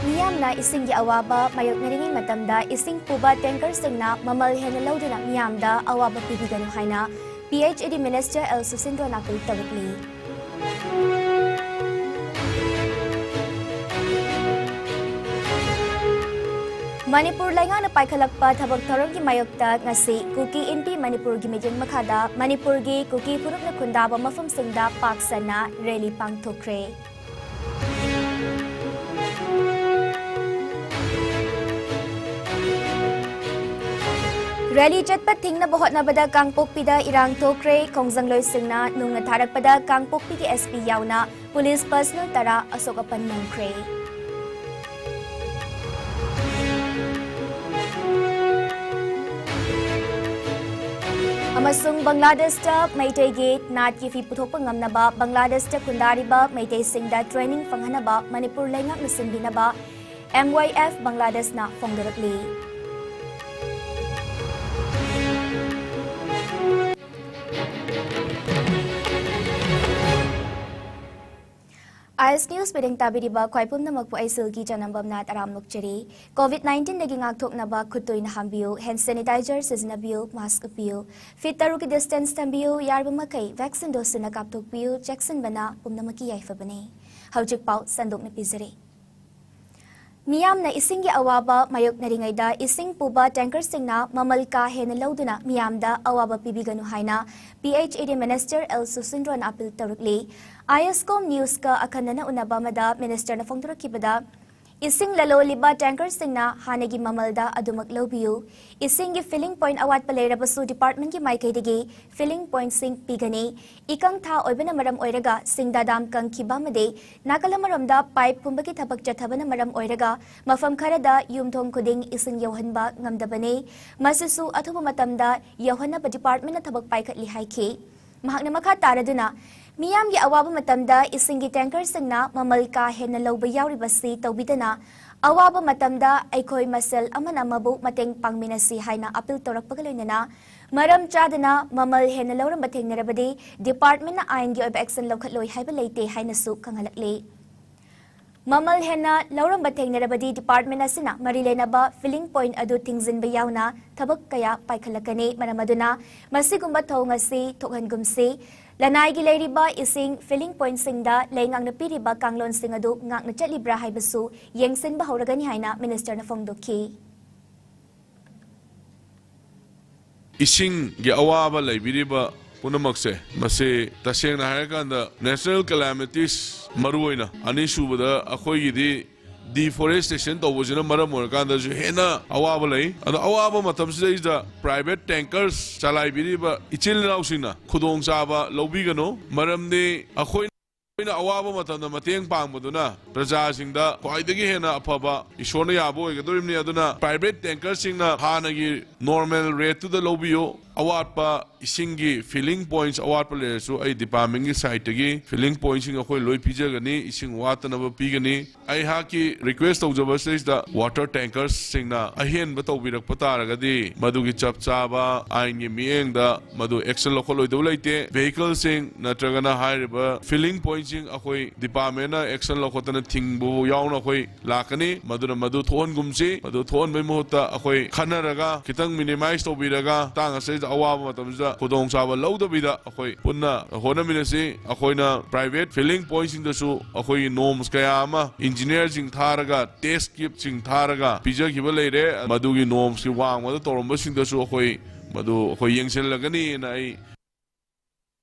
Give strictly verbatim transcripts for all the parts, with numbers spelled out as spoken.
ꯃꯤꯌꯥꯝꯅ ꯏꯁꯤꯡꯒꯤ ꯑꯋꯥꯕ ꯃꯥꯌꯣꯛꯅꯔꯤꯉꯩ ꯃꯇꯝꯗ ꯏꯁꯤꯡ ꯄꯨꯕ tankerꯁꯤꯡꯅ ꯃꯃꯜ ꯍꯦꯟꯅ ꯂꯧꯗꯨꯅ ꯃꯤꯌꯥꯝꯗ ꯑꯋꯥꯕ ꯄꯤꯕꯤꯒꯅꯨ ꯍꯥꯏꯅ P H E D Minister L ꯁꯨꯁꯤꯟꯗ꯭ꯔꯣꯅ ꯑꯥꯄꯤꯜ ꯇꯧꯔꯛꯂꯤ꯫ ꯃꯅꯤꯄꯨꯔ ꯂꯩꯉꯥꯛꯅ ꯄꯥꯏꯈꯠꯂꯛꯄ ꯊꯕꯛ ꯊꯧꯔꯝꯒꯤ ꯃꯥꯌꯣꯛꯇ ꯉꯁꯤ ꯀꯨꯀꯤ ꯏꯟꯄꯤ ꯃꯅꯤꯄꯨꯔꯒꯤ ꯃꯤꯠꯌꯦꯡ ꯃꯈꯥꯗ ꯃꯅꯤꯄꯨꯔꯒꯤ ꯀꯨꯀꯤ ꯐꯨꯔꯨꯞꯅ ꯈꯨꯟꯗꯥꯕ ꯃꯐꯝꯁꯤꯡꯗ ꯄꯥꯛ ꯁꯟꯅ rally ꯄꯥꯡꯊꯣꯛꯈ꯭ꯔꯦ꯫ Rally ꯆꯠꯄ ꯊꯤꯡꯅꯕ ꯍꯣꯠꯅꯕꯗ ꯀꯥꯡꯄꯣꯛꯄꯤꯗ ꯏꯔꯥꯡ ꯊꯣꯛꯈ꯭ꯔꯦ꯫ ꯈꯣꯡꯖꯪꯂꯣꯏꯁꯤꯡꯅ ꯅꯨꯡꯅ ꯊꯥꯔꯛꯄꯗ ꯀꯥꯡꯄꯣꯛꯄꯤꯒꯤ S P ꯌꯥꯎꯅ police personnel ꯇꯔꯥ ꯑꯁꯣꯛ ꯑꯄꯟ ꯅꯪꯈ꯭ꯔꯦ꯫ ꯑꯃꯁꯨꯡ ꯕꯪꯒ꯭ꯂꯥꯗꯦꯁꯇ ꯃꯩꯇꯩꯒꯤ ꯅꯥꯠꯀꯤ ꯐꯤ ꯄꯨꯊꯣꯛꯄ ꯉꯝꯅꯕ ꯕꯪꯒ꯭ꯂꯥꯗꯦꯁꯇ ꯈꯨꯟꯗꯥꯔꯤꯕ ꯃꯩꯇꯩꯁꯤꯡꯗ training ꯐꯪꯍꯟꯅꯕ ꯃꯅꯤꯄꯨꯔ ꯂꯩꯉꯥꯛꯅ ꯁꯤꯟꯕꯤꯅꯕ M Y F ꯕꯪꯒ꯭ꯂꯥꯗꯦꯁꯅ ꯐꯣꯡꯗꯣꯔꯛꯂꯤ꯫ Eyes News ꯄꯤꯔꯤꯡ ꯇꯥꯕꯤꯔꯤꯕ ꯈ꯭ꯋꯥꯏ ꯄꯨꯝꯅꯃꯛꯄꯨ ꯑꯩ ꯁꯤꯜꯒꯤ ꯆꯅꯝꯕꯝꯅ ꯇꯔꯥꯝ ꯑꯣꯛꯆꯔꯤ꯫ Covid nineteenꯗꯒꯤ ꯉꯥꯛꯊꯣꯛꯅꯕ ꯈꯨꯠ ꯇꯣꯏꯅ ꯍꯥꯝꯕꯤꯌꯨ, hand sanitizer ꯁꯤꯖꯤꯟꯅꯕꯤꯌꯨ, mask ꯎꯞꯄꯤꯌꯨ, feet ꯇꯔꯨꯛꯀꯤ distance ꯊꯝꯕꯤꯌꯨ, ꯌꯥꯔꯤꯕ ꯃꯈꯩ vaccine dose ꯁꯨꯅ ꯀꯥꯞꯊꯣꯛꯄꯤꯌꯨ, ꯆꯦꯛꯁꯤꯟꯕꯅ ꯄꯨꯝꯅꯃꯛꯀꯤ ꯌꯥꯏꯐꯕꯅꯤ꯫ ꯍꯧꯖꯤꯛ ꯄꯥꯎ ꯁꯟꯗꯣꯛꯅ ꯄꯤꯖꯔꯤ꯫ ꯃꯤꯌꯥꯝꯅ ꯏꯁꯤꯡꯒꯤ ꯑꯋꯥꯕ ꯃꯥꯌꯣꯛꯅꯔꯤꯉꯩꯗ ꯏꯁꯤꯡ ꯄꯨꯕ tankerꯁꯤꯡꯅ ꯃꯃꯜ ꯀꯥ ꯍꯦꯟꯅ ꯂꯧꯗꯨꯅ ꯃꯤꯌꯥꯝꯗ ꯑꯋꯥꯕ ꯄꯤꯕꯤꯒꯅꯨ ꯍꯥꯏꯅ P H E D Minister L ꯁꯨꯁꯤꯟꯗ꯭ꯔꯣꯅ ꯑꯥꯄꯤꯜ ꯇꯧꯔꯛꯂꯤ꯫ Eyes Com Newsꯀ ꯑꯈꯟꯅꯅ ꯎꯅꯕ ꯑꯃꯗ ministerꯅ ꯐꯣꯡꯗꯣꯔꯛꯈꯤꯕꯗ, ꯏꯁꯤꯡ ꯂꯂꯣꯜꯂꯤꯕ tankerꯁꯤꯡꯅ ꯍꯥꯟꯅꯒꯤ ꯃꯃꯜꯗ ꯑꯗꯨꯃꯛ ꯂꯧꯕꯤꯌꯨ꯫ ꯏꯁꯤꯡꯒꯤ filling point ꯑꯋꯥꯠꯄ ꯂꯩꯔꯕꯁꯨ departmentꯀꯤ ꯃꯥꯏꯀꯩꯗꯒꯤ filling pointꯁꯤꯡ ꯄꯤꯒꯅꯤ꯫ ꯏꯀꯪ ꯊꯥ ꯑꯣꯏꯕꯅ ꯃꯔꯝ ꯑꯣꯏꯔꯒ ꯁꯤꯡꯗꯥ dam ꯀꯪꯈꯤꯕ ꯑꯃꯗꯤ ꯅꯥꯀꯜ ꯑꯃꯔꯣꯝꯗ pipe ꯐꯨꯝꯕꯒꯤ ꯊꯕꯛ ꯆꯠꯊꯕꯅ ꯃꯔꯝ ꯑꯣꯏꯔꯒ ꯃꯐꯝ ꯈꯔꯗ ꯌꯨꯝꯊꯣꯡ ꯈꯨꯗꯤꯡ ꯏꯁꯤꯡ ꯌꯧꯍꯟꯕ ꯉꯝꯗꯕꯅꯤ꯫ ꯃꯁꯤꯁꯨ ꯑꯊꯨꯕ ꯃꯇꯝꯗ ꯌꯧꯍꯟꯅꯕ departmentꯅ ꯊꯕꯛ ꯄꯥꯏꯈꯠꯂꯤ ꯍꯥꯏꯈꯤ꯫ ꯃꯍꯥꯛꯅ ꯃꯈꯥ ꯇꯥꯔꯗꯨꯅ, ꯃꯤꯌꯥꯝꯒꯤ ꯑꯋꯥꯕ ꯃꯇꯝꯗ ꯏꯁꯤꯡꯒꯤ tankerꯁꯤꯡꯅ ꯃꯃꯜ ꯀꯥ ꯍꯦꯟꯅ ꯂꯧꯕ ꯌꯥꯎꯔꯤꯕꯁꯤ ꯇꯧꯕꯤꯗꯅ, ꯑꯋꯥꯕ ꯃꯇꯝꯗ ꯑꯩꯈꯣꯏ ꯃꯁꯦꯜ ꯑꯃꯅ ꯑꯃꯕꯨ ꯃꯇꯦꯡ ꯄꯥꯡꯃꯤꯟꯅꯁꯤ ꯍꯥꯏꯅ ꯑꯥꯄꯤꯜ ꯇꯧꯔꯛꯄꯒ ꯂꯣꯏꯅꯅ, ꯃꯔꯝ ꯆꯥꯗꯅ ꯃꯃꯜ ꯍꯦꯟꯅ ꯂꯧꯔꯝꯕ ꯊꯦꯡꯅꯔꯕꯗꯤ departmentꯅ ꯑꯥꯏꯟꯒꯤ ꯑꯣꯏꯕ action ꯂꯧꯈꯠꯂꯣꯏ ꯍꯥꯏꯕ ꯂꯩꯇꯦ ꯍꯥꯏꯅꯁꯨ ꯈꯪꯍꯜꯂꯛꯂꯤ꯫ ꯃꯃꯜ ꯍꯦꯟꯅ ꯂꯧꯔꯝꯕ ꯊꯦꯡꯅꯔꯕꯗꯤ department ꯑꯁꯤꯅ ꯃꯔꯤ ꯂꯩꯅꯕ filling point ꯑꯗꯨ ꯊꯤꯡꯖꯤꯟꯕ ꯌꯥꯎꯅ ꯊꯕꯛ ꯀꯌꯥ ꯄꯥꯏꯈꯠꯂꯛꯀꯅꯤ꯫ ꯃꯔꯝ ꯑꯗꯨꯅ ꯃꯁꯤꯒꯨꯝꯕ ꯊꯧꯑꯣꯡ ꯑꯁꯤ ꯊꯣꯛꯍꯟꯒꯨꯝꯁꯤ꯫ ꯂꯅꯥꯏꯒꯤ ꯂꯩꯔꯤꯕ ꯏꯁꯤꯡ filling pointꯁꯤꯡꯗ ꯂꯩꯉꯥꯛꯅ ꯄꯤꯔꯤꯕ ꯀꯥꯡꯂꯣꯟꯁꯤꯡ ꯑꯗꯨ ꯉꯥꯛꯅ ꯆꯠꯂꯤꯕ꯭ꯔꯥ ꯍꯥꯏꯕꯁꯨ ꯌꯦꯡꯁꯤꯟꯕ ꯍꯧꯔꯒꯅꯤ ꯍꯥꯏꯅ ministerꯅ ꯐꯣꯡꯗꯣꯛꯈꯤ꯫ ꯏꯁꯤꯡꯒꯤ ꯑꯋꯥꯕ ꯂꯩꯕꯤꯔꯤꯕ ꯄꯨꯝꯅꯃꯛꯁꯦ, ꯃꯁꯤ ꯇꯁꯦꯡꯅ ꯍꯥꯏꯔꯀꯥꯟꯗ natural calamities, ꯃꯔꯨꯑꯣꯏꯅ ꯑꯅꯤꯁꯨꯕꯗ ꯑꯩꯈꯣꯏꯒꯤꯗꯤ deforestation ꯇꯧꯕꯁꯤꯅ ꯃꯔꯝ ꯑꯣꯏꯔꯀꯥꯟꯗꯁꯨ ꯍꯦꯟꯅ ꯑꯋꯥꯕ ꯂꯩ꯫ ꯑꯗꯣ ꯑꯋꯥꯕ ꯃꯇꯝꯁꯤꯗꯩꯁꯤꯗ private tankers ꯆꯂꯥꯏꯕꯤꯔꯤꯕ ꯏꯆꯤꯜ ꯏꯅꯥꯎꯁꯤꯡꯅ ꯈꯨꯗꯣꯡꯆꯥꯕ ꯂꯧꯕꯤꯒꯅꯨ꯫ ꯃꯔꯝꯗꯤ ꯑꯩꯈꯣꯏꯅ ꯑꯋꯥꯕ ꯃꯇꯝꯗ ꯃꯇꯦꯡ ꯄꯥꯡꯕꯗꯨꯅ ꯄ꯭ꯔꯖꯥꯁꯤꯡꯗ ꯈ꯭ꯋꯥꯏꯗꯒꯤ ꯍꯦꯟꯅ ꯑꯐꯕ ꯏꯁꯣꯔꯅ ꯌꯥꯕ ꯑꯣꯏꯒꯗꯧꯔꯤꯕꯅꯤ꯫ ꯑꯗꯨꯅ private tankerꯁꯤꯡꯅ ꯍꯥꯟꯅꯒꯤ normal rateꯇꯨꯗ ꯂꯧꯕꯤꯌꯨ꯫ ꯑꯋꯥꯠꯄ ꯏꯁꯤꯡꯒꯤ filling points ꯑꯋꯥꯠꯄ ꯂꯩꯔꯁꯨ ꯑꯩ departmentꯀꯤ sideꯇꯒꯤ filling pointꯁꯤꯡ ꯑꯩꯈꯣꯏ ꯂꯣꯏ ꯄꯤꯖꯒꯅꯤ, ꯏꯁꯤꯡ ꯋꯥꯠꯇꯅꯕ ꯄꯤꯒꯅꯤ꯫ ꯑꯩꯍꯥꯛꯀꯤ request ꯇꯧꯖꯕꯁꯤꯗꯩꯁꯤꯗ water tankersꯁꯤꯡꯅ ꯑꯍꯦꯟꯕ ꯇꯧꯕꯤꯔꯛꯄ ꯇꯥꯔꯒꯗꯤ ꯃꯗꯨꯒꯤ ꯆꯞ ꯆꯥꯕ ꯑꯥꯏꯟꯒꯤ ꯃꯤꯠꯌꯦꯡꯗ ꯃꯗꯨ action ꯂꯧꯈꯠꯂꯣꯏꯗꯕ ꯂꯩꯇꯦ꯫ Vehicleꯁꯤꯡ ꯅꯠꯇ꯭ꯔꯒꯅ ꯍꯥꯏꯔꯤꯕ filling pointꯁꯤꯡ ꯑꯩꯈꯣꯏ departmentꯅ action ꯂꯧꯈꯠꯇꯅ ꯊꯤꯡꯕ ꯌꯥꯎꯅ ꯑꯩꯈꯣꯏ ꯂꯥꯛꯀꯅꯤ꯫ ꯃꯗꯨꯅ ꯃꯗꯨ ꯊꯣꯛꯍꯟꯒꯨꯝꯁꯤ꯫ ꯃꯗꯨ ꯊꯣꯛꯍꯟꯕꯒꯤ ꯃꯍꯨꯠꯇ ꯑꯩꯈꯣꯏ ꯈꯟꯅꯔꯒ ꯈꯤꯇꯪ minimize ꯇꯧꯕꯤꯔꯒ ꯃꯇꯥꯡ ꯑꯁꯤꯗ ꯑꯋꯥꯕ ꯃꯇꯝꯁꯤꯗ ꯈꯨꯗꯣꯡꯆꯥꯕ ꯂꯧꯗꯕꯤꯗ ꯑꯩꯈꯣꯏ ꯄꯨꯟꯅ ꯍꯣꯠꯅꯃꯤꯟꯅꯁꯤ꯫ ꯑꯩꯈꯣꯏꯅ private filling pointꯁꯤꯡꯗꯁꯨ ꯑꯩꯈꯣꯏꯒꯤ norms ꯀꯌꯥ ꯑꯃ engineerꯁꯤꯡ ꯊꯥꯔꯒ, test kitꯁꯤꯡ ꯊꯥꯔꯒ ꯄꯤꯖꯈꯤꯕ ꯂꯩꯔꯦ꯫ ꯃꯗꯨꯒꯤ normsꯀꯤ ꯋꯥꯡꯃꯗ ꯇꯧꯔꯝꯕꯁꯤꯡꯗꯁꯨ ꯑꯩꯈꯣꯏ ꯃꯗꯨ ꯑꯩꯈꯣꯏ ꯌꯦꯡꯁꯤꯜꯂꯒꯅꯤꯅ ꯑꯩ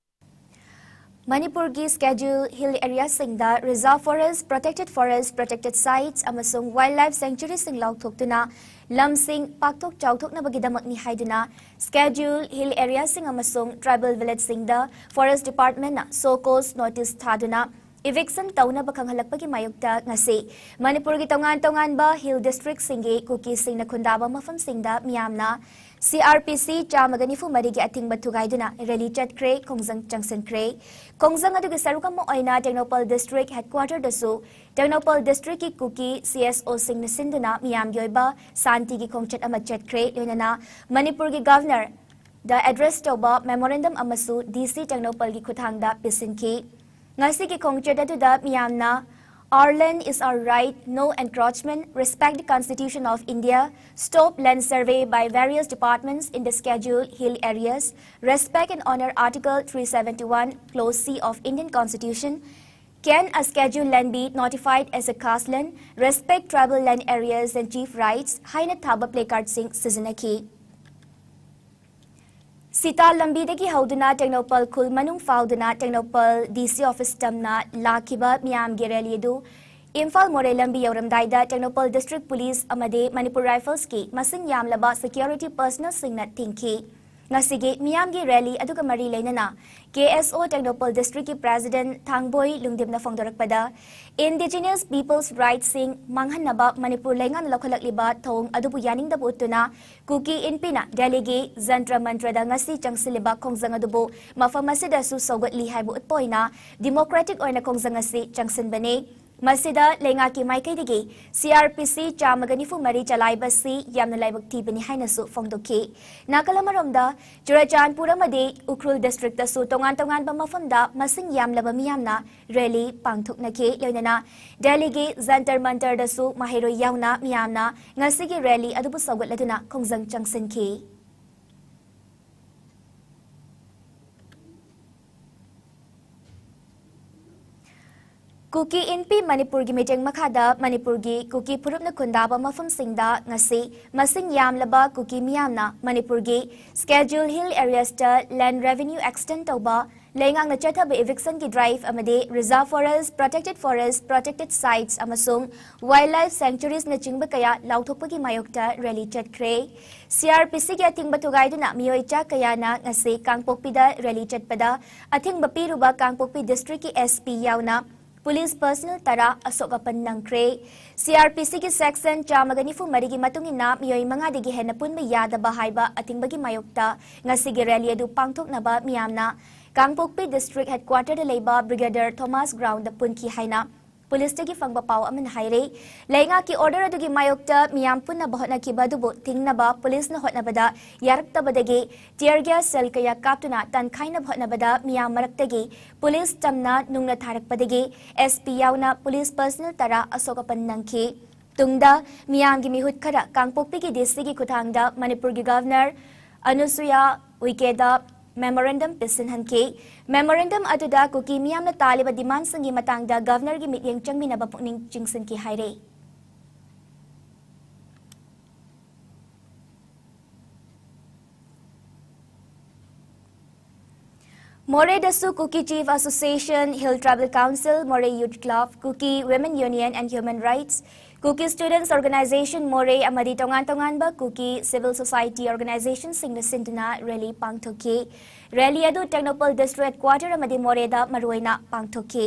ꯃꯅꯤꯄꯨꯔꯒꯤ Scheduled Hill Areaꯁꯤꯡꯗ Reserve Forest, Protected Forest, Protected Sites ꯑꯃꯁꯨꯡ Wildlife Sanctuaryꯁꯤꯡ ꯂꯥꯎꯊꯣꯛꯇꯨꯅ ꯂꯝꯁꯤꯡ ꯄꯥꯛꯊꯣꯛ ꯆꯥꯎꯊꯣꯛꯅꯕꯒꯤꯗꯃꯛꯅꯤ ꯍꯥꯏꯗꯨꯅ Scheduled Hill Areaꯁꯤꯡ ꯑꯃꯁꯨꯡ Tribal Villageꯁꯤꯡꯗ Forest Departmentꯅ show cause notice ꯊꯥꯗꯨꯅ eviction ꯇꯧꯅꯕ ꯈꯪꯍꯜꯂꯛꯄꯒꯤ ꯃꯥꯌꯣꯛꯇ ꯉꯁꯤ ꯃꯅꯤꯄꯨꯔꯒꯤ ꯇꯣꯉꯥꯟ ꯇꯣꯉꯥꯟꯕ hill districtꯁꯤꯡꯒꯤ ꯀꯨꯀꯤꯁꯤꯡꯅ ꯈꯨꯟꯗꯥꯕ ꯃꯐꯝꯁꯤꯡꯗ ꯃꯤꯌꯥꯝꯅ CrPC ꯆꯥꯝꯃꯒ ꯅꯤꯐꯨ ꯃꯔꯤꯒꯤ ꯑꯊꯤꯡꯕ ꯊꯨꯒꯥꯏꯗꯨꯅ rally ꯆꯠꯈ꯭ꯔꯦ, ꯈꯣꯡꯖꯪ ꯆꯪꯁꯤꯟꯈ꯭ꯔꯦ꯫ ꯈꯣꯡꯖꯪ ꯑꯗꯨꯒꯤ ꯁꯔꯨꯛ ꯑꯃ ꯑꯣꯏꯅ ꯇꯦꯡꯅꯧꯄꯜ district headquarterꯗꯁꯨ ꯇꯦꯡꯅꯧꯄꯜ districtꯀꯤ ꯀꯨꯀꯤ CSOꯁꯤꯡꯅ ꯁꯤꯟꯗꯨꯅ ꯃꯤꯌꯥꯝꯒꯤ ꯑꯣꯏꯕ ꯁꯥꯟꯇꯤꯒꯤ ꯈꯣꯡꯆꯠ ꯑꯃ ꯆꯠꯈ꯭ꯔꯦ꯫ ꯂꯣꯏꯅꯅ ꯃꯅꯤꯄꯨꯔꯒꯤ Governorꯗ address ꯇꯧꯕ memorandum ꯑꯃꯁꯨ DC ꯇꯦꯡꯅꯧꯄꯜꯒꯤ ꯈꯨꯠꯊꯥꯡꯗ ꯄꯤꯁꯤꯟꯈꯤ꯫ ꯉꯁꯤꯒꯤ ꯈꯣꯡꯆꯠ ꯑꯗꯨꯗ ꯃꯤꯌꯥꯝꯅ Our land is our right, no encroachment, respect the Constitution of India, stop land survey by various departments in the Scheduled Hill areas, respect and honor Article three seventy-one, Clause C of Indian Constitution. Can a scheduled land be notified as a caste land? Respect tribal land areas and chief rights. ꯍꯥꯏꯅ ꯊꯥꯕ placardꯁꯤꯡ ꯁꯤꯖꯤꯟꯅꯈꯤ꯫ ꯁꯤꯇꯥ ꯂꯝꯕꯤꯗꯒꯤ ꯍꯧꯗꯨꯅ ꯇꯦꯡꯅꯧꯄꯜ ꯈꯨꯜ ꯃꯅꯨꯡ ꯐꯥꯎꯗꯨꯅ Tengnoupal D C office ꯇꯝꯅ ꯂꯥꯛꯈꯤꯕ ꯃꯤꯌꯥꯝꯒꯤ rally ꯑꯗꯨ ꯏꯝꯐꯥꯜ ꯃꯣꯔꯦ ꯂꯝꯕꯤ ꯌꯧꯔꯝꯗꯥꯏꯗ ꯇꯦꯡꯅꯧꯄꯜ District Police ꯑꯃꯗꯤ Manipur Riflesꯀꯤ ꯃꯁꯤꯡ ꯌꯥꯝꯂꯕ security personnelꯁꯤꯡꯅ ꯊꯤꯡꯈꯤ꯫ ꯉꯁꯤꯒꯤ ꯃꯤꯌꯥꯝꯒꯤ rally ꯑꯗꯨꯒ ꯃꯔꯤ ꯂꯩꯅꯅ K S O Tengnoupal Districtꯀꯤ President ꯊꯥꯡꯕꯣꯏ ꯂꯨꯡꯗꯤꯝꯅ ꯐꯣꯡꯗꯣꯔꯛꯄꯗ, Indigenous People's Rightsꯁꯤꯡ ꯃꯥꯡꯍꯟꯅꯕ Manipur ꯂꯩꯉꯥꯛꯅ ꯂꯧꯈꯠꯂꯛꯂꯤꯕ ꯊꯧꯑꯣꯡ ꯑꯗꯨꯕꯨ ꯌꯥꯅꯤꯡꯗꯕ ꯎꯠꯇꯨꯅ ꯀꯨꯀꯤ ꯏꯟꯄꯤꯅ ꯗꯦꯜꯂꯤꯒꯤ ꯖꯟꯇ꯭ꯔ ꯃꯟꯇ꯭ꯔꯗ ꯉꯁꯤ ꯆꯪꯁꯤꯜꯂꯤꯕ ꯈꯣꯡꯖꯪ ꯑꯗꯨꯕꯨ ꯃꯐꯝ ꯑꯁꯤꯗꯁꯨ ꯁꯧꯒꯠꯂꯤ ꯍꯥꯏꯕ ꯎꯠꯄ ꯑꯣꯏꯅ democratic ꯑꯣꯏꯅ ꯈꯣꯡꯖꯪ ꯑꯁꯤ ꯆꯪꯁꯤꯟꯕꯅꯤ꯫ ꯃꯁꯤꯗ ꯂꯩꯉꯥꯛꯀꯤ ꯃꯥꯏꯀꯩꯗꯒꯤ C R P C ꯆꯥꯝꯃꯒ ꯅꯤꯐꯨ ꯃꯔꯤ ꯆꯂꯥꯏꯕꯁꯤ ꯌꯥꯝꯅ ꯂꯥꯏꯕꯛ ꯊꯤꯕꯅꯤ ꯍꯥꯏꯅꯁꯨ ꯐꯣꯡꯗꯣꯛꯈꯤ꯫ ꯅꯥꯀꯜ ꯑꯃꯔꯣꯝꯗ, ꯆꯨꯔꯆꯥꯟꯄꯨꯔ ꯑꯃꯗꯤ ꯎꯈ꯭ꯔꯨꯜ Districtꯇꯁꯨ ꯇꯣꯉꯥꯟ ꯇꯣꯉꯥꯟꯕ ꯃꯐꯝꯗ ꯃꯁꯤꯡ ꯌꯥꯝꯂꯕ ꯃꯤꯌꯥꯝꯅ rally ꯄꯥꯡꯊꯣꯛꯅꯈꯤ꯫ ꯂꯣꯏꯅꯅ ꯗꯦꯜꯂꯤꯒꯤ ꯖꯟꯇꯔ ꯃꯟꯇꯔꯗꯁꯨ ꯃꯍꯩꯔꯣꯏ ꯌꯥꯎꯅ ꯃꯤꯌꯥꯝꯅ ꯉꯁꯤꯒꯤ rally ꯑꯗꯨꯕꯨ ꯁꯧꯒꯠꯂꯗꯨꯅ ꯈꯣꯡꯖꯪ ꯆꯪꯁꯤꯟꯈꯤ꯫ ꯀꯨꯀꯤ ꯏꯟꯄꯤ ꯃꯅꯤꯄꯨꯔꯒꯤ ꯃꯤꯠꯌꯦꯡ ꯃꯈꯥꯗ ꯃꯅꯤꯄꯨꯔꯒꯤ ꯀꯨꯀꯤ ꯐꯨꯔꯨꯞꯅ ꯈꯨꯟꯗꯥꯕ ꯃꯐꯝꯁꯤꯡꯗ ꯉꯁꯤ ꯃꯁꯤꯡ ꯌꯥꯝꯂꯕ ꯀꯨꯀꯤ ꯃꯤꯌꯥꯝꯅ ꯃꯅꯤꯄꯨꯔꯒꯤ Scheduled Hill areasꯇ land revenue extend ꯇꯧꯕ, ꯂꯩꯉꯥꯛꯅ ꯆꯠꯊꯕ evictionꯒꯤ drive ꯑꯃꯗꯤ reserve forest, protected forest, protected sites ꯑꯃꯁꯨꯡ wildlife sanctuariesꯅꯆꯤꯡꯕ ꯀꯌꯥ ꯂꯥꯎꯊꯣꯛꯄꯒꯤ ꯃꯥꯌꯣꯛꯇ rally ꯆꯠꯈ꯭ꯔꯦ꯫ C R P Cꯒꯤ ꯑꯊꯤꯡꯕ ꯊꯨꯒꯥꯏꯗꯨꯅ ꯃꯤꯑꯣꯏ ꯆꯥ ꯀꯌꯥꯅ ꯉꯁꯤ ꯀꯥꯡꯄꯣꯛꯄꯤꯗ rally ꯆꯠꯄꯗ ꯑꯊꯤꯡꯕ ꯄꯤꯔꯨꯕ ꯀꯥꯡꯄꯣꯛꯄꯤ Districtꯀꯤ S P ꯌꯥꯎꯅ police personnel ꯇꯔꯥ ꯑꯁꯣꯛ ꯑꯄꯟ ꯅꯪꯈ꯭ꯔꯦ꯫ C R P Cꯒꯤ section ꯆꯥꯝꯃꯒ ꯅꯤꯐꯨ ꯃꯔꯤꯒꯤ ꯃꯇꯨꯡ ꯏꯟꯅ ꯃꯤꯑꯣꯏ ꯃꯉꯥꯗꯒꯤ ꯍꯦꯟꯅ ꯄꯨꯟꯕ ꯌꯥꯗꯕ ꯍꯥꯏꯕ ꯑꯊꯤꯡꯕꯒꯤ ꯃꯥꯌꯣꯛꯇ ꯉꯁꯤꯒꯤ rally ꯑꯗꯨ ꯄꯥꯡꯊꯣꯛꯅꯕ ꯃꯤꯌꯥꯝꯅ ꯀꯥꯡꯄꯣꯛꯄꯤ District Headquarterꯗ ꯂꯩꯕ Brigadier Thomas Groundꯗ ꯄꯨꯟꯈꯤ ꯍꯥꯏꯅ ꯄꯨꯂꯤꯁꯇꯒꯤ ꯐꯪꯕ ꯄꯥꯎ ꯑꯃꯅ ꯍꯥꯏꯔꯤ꯫ ꯂꯩꯉꯥꯛꯀꯤ order ꯑꯗꯨꯒꯤ ꯃꯥꯌꯣꯛꯇ ꯃꯤꯌꯥꯝ ꯄꯨꯟꯅ ꯍꯣꯠꯅꯈꯤꯕ ꯑꯗꯨꯕꯨ ꯊꯤꯡꯅꯕ ꯄꯨꯂꯤꯁꯅ ꯍꯣꯠꯅꯕꯗ ꯌꯥꯔꯛꯇꯕꯗꯒꯤ tear gas shell ꯀꯌꯥ ꯀꯥꯞꯇꯨꯅ ꯇꯥꯟꯈꯥꯏꯅꯕ ꯍꯣꯠꯅꯕꯗ ꯃꯤꯌꯥꯝ ꯃꯔꯛꯇꯒꯤ ꯄꯨꯂꯤꯁ ꯆꯝꯅ ꯅꯨꯡꯅ ꯊꯥꯔꯛꯄꯗꯒꯤ SP ꯌꯥꯎꯅ ꯄꯨꯂꯤꯁ personnel ꯇꯔꯥ ꯑꯁꯣꯛ ꯑꯄꯟ ꯅꯪꯈꯤ꯫ ꯇꯨꯡꯗ ꯃꯤꯌꯥꯝꯒꯤ ꯃꯤꯍꯨꯠ ꯈꯔ ꯀꯥꯡꯄꯣꯛꯄꯤꯒꯤ DCꯒꯤ ꯈꯨꯠꯊꯥꯡꯗ ꯃꯅꯤꯄꯨꯔꯒꯤ Governor ꯑꯅꯨꯁꯨꯌꯥ ꯎꯏꯀꯦꯗ memorandum ꯄꯤꯁꯤꯟꯍꯟꯈꯤ꯫ Memorandum ꯑꯗꯨꯗ ꯀꯨꯀꯤ ꯃꯤꯌꯥꯝꯅ ꯇꯥꯜꯂꯤꯕ demandꯁꯤꯡꯒꯤ ꯃꯇꯥꯡꯗ Governorꯒꯤ ꯃꯤꯠꯌꯦꯡ ꯆꯪꯃꯤꯟꯅꯕ ꯄꯨꯛꯅꯤꯡ ꯆꯤꯡꯁꯤꯟꯈꯤ ꯍꯥꯏꯔꯦ꯫ ꯃꯣꯔꯦꯗꯁꯨ Kuki Chief Association, Hill Tribal Council, Moreh Youth Club, Kuki Women Union and Human Rights, Kuki Students Organization Moreh ꯑꯃꯗꯤ ꯇꯣꯉꯥꯟ ꯇꯣꯉꯥꯟꯕ ꯀꯨꯀꯤ civil society organizationꯁꯤꯡꯅ ꯁꯤꯟꯗꯨꯅ rally ꯄꯥꯡꯊꯣꯛꯈꯤ꯫ Rally ꯑꯗꯨ ꯇꯦꯡꯅꯧꯄꯜ District Headquarter ꯑꯃꯗꯤ ꯃꯣꯔꯦꯗ ꯃꯔꯨꯑꯣꯏꯅ ꯄꯥꯡꯊꯣꯛꯈꯤ꯫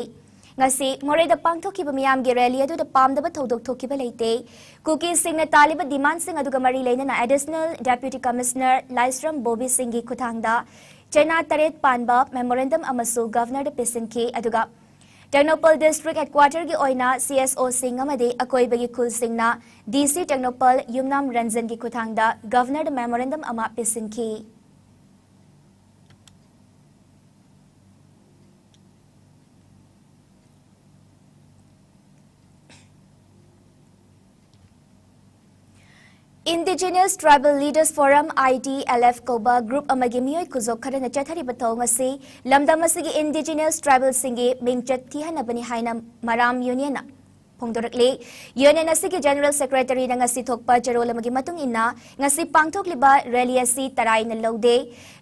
ꯉꯁꯤ ꯃꯣꯔꯦꯗ ꯄꯥꯡꯊꯣꯛꯈꯤꯕ ꯃꯤꯌꯥꯝꯒꯤ rally ꯑꯗꯨꯗ ꯄꯥꯝꯗꯕ ꯊꯧꯗꯣꯛ ꯊꯣꯛꯈꯤꯕ ꯂꯩꯇꯦ꯫ ꯀꯨꯀꯤꯁꯤꯡꯅ ꯇꯥꯜꯂꯤꯕ demandꯁꯤꯡ ꯑꯗꯨꯒ ꯃꯔꯤ ꯂꯩꯅꯅ Additional Deputy Commissioner ꯂꯥꯏꯁ꯭ꯔꯝ ꯕꯣꯕꯤ ꯁꯤꯡꯒꯤ ꯈꯨꯠꯊꯥꯡꯗ ꯆꯩꯅꯥ ꯇꯔꯦꯠ ꯄꯥꯟꯕ memorandum ꯑꯃꯁꯨ Governorꯗ ꯄꯤꯁꯤꯟꯈꯤ꯫ ꯑꯗꯨꯒ ꯇꯦꯡꯅꯧꯄꯜ District Headquarterꯒꯤ ꯑꯣꯏꯅ CSOꯁꯤꯡ ꯑꯃꯗꯤ ꯑꯀꯣꯏꯕꯒꯤ ꯈꯨꯜꯁꯤꯡꯅ DC ꯇꯦꯡꯅꯧꯄꯜ ꯌꯨꯝꯅꯥꯝ ꯔꯟꯖꯟꯒꯤ ꯈꯨꯠꯊꯥꯡꯗ Governorꯗ memorandum ꯑꯃ ꯄꯤꯁꯤꯟꯈꯤ꯫ Indigenous Tribal Leaders Forum, ITLF, ꯀꯧꯕ group ꯑꯃꯒꯤ ꯃꯤꯑꯣꯏ ꯈꯨꯖꯣꯞ ꯈꯔꯅ ꯆꯠꯊꯔꯤꯕ ꯊꯧꯑꯣꯡ ꯑꯁꯤ ꯂꯝꯗꯝ ꯑꯁꯤꯒꯤ Indigenous Tribalꯁꯤꯡꯒꯤ ꯃꯤꯡꯆꯠ ꯊꯤꯍꯟꯅꯕꯅꯤ ꯍꯥꯏꯅ ꯃꯔꯥꯝ Unionꯅ ꯐꯣꯡꯗꯣꯔꯛꯂꯤ꯫ Union ꯑꯁꯤꯒꯤ General Secretaryꯅ ꯉꯁꯤ ꯊꯣꯛꯄ ꯆꯦꯔꯣꯜ ꯑꯃꯒꯤ ꯃꯇꯨꯡ ꯏꯟꯅ, ꯉꯁꯤ ꯄꯥꯡꯊꯣꯛꯂꯤꯕ rally ꯑꯁꯤ ꯇꯔꯥꯏꯅ ꯂꯧꯗꯦ꯫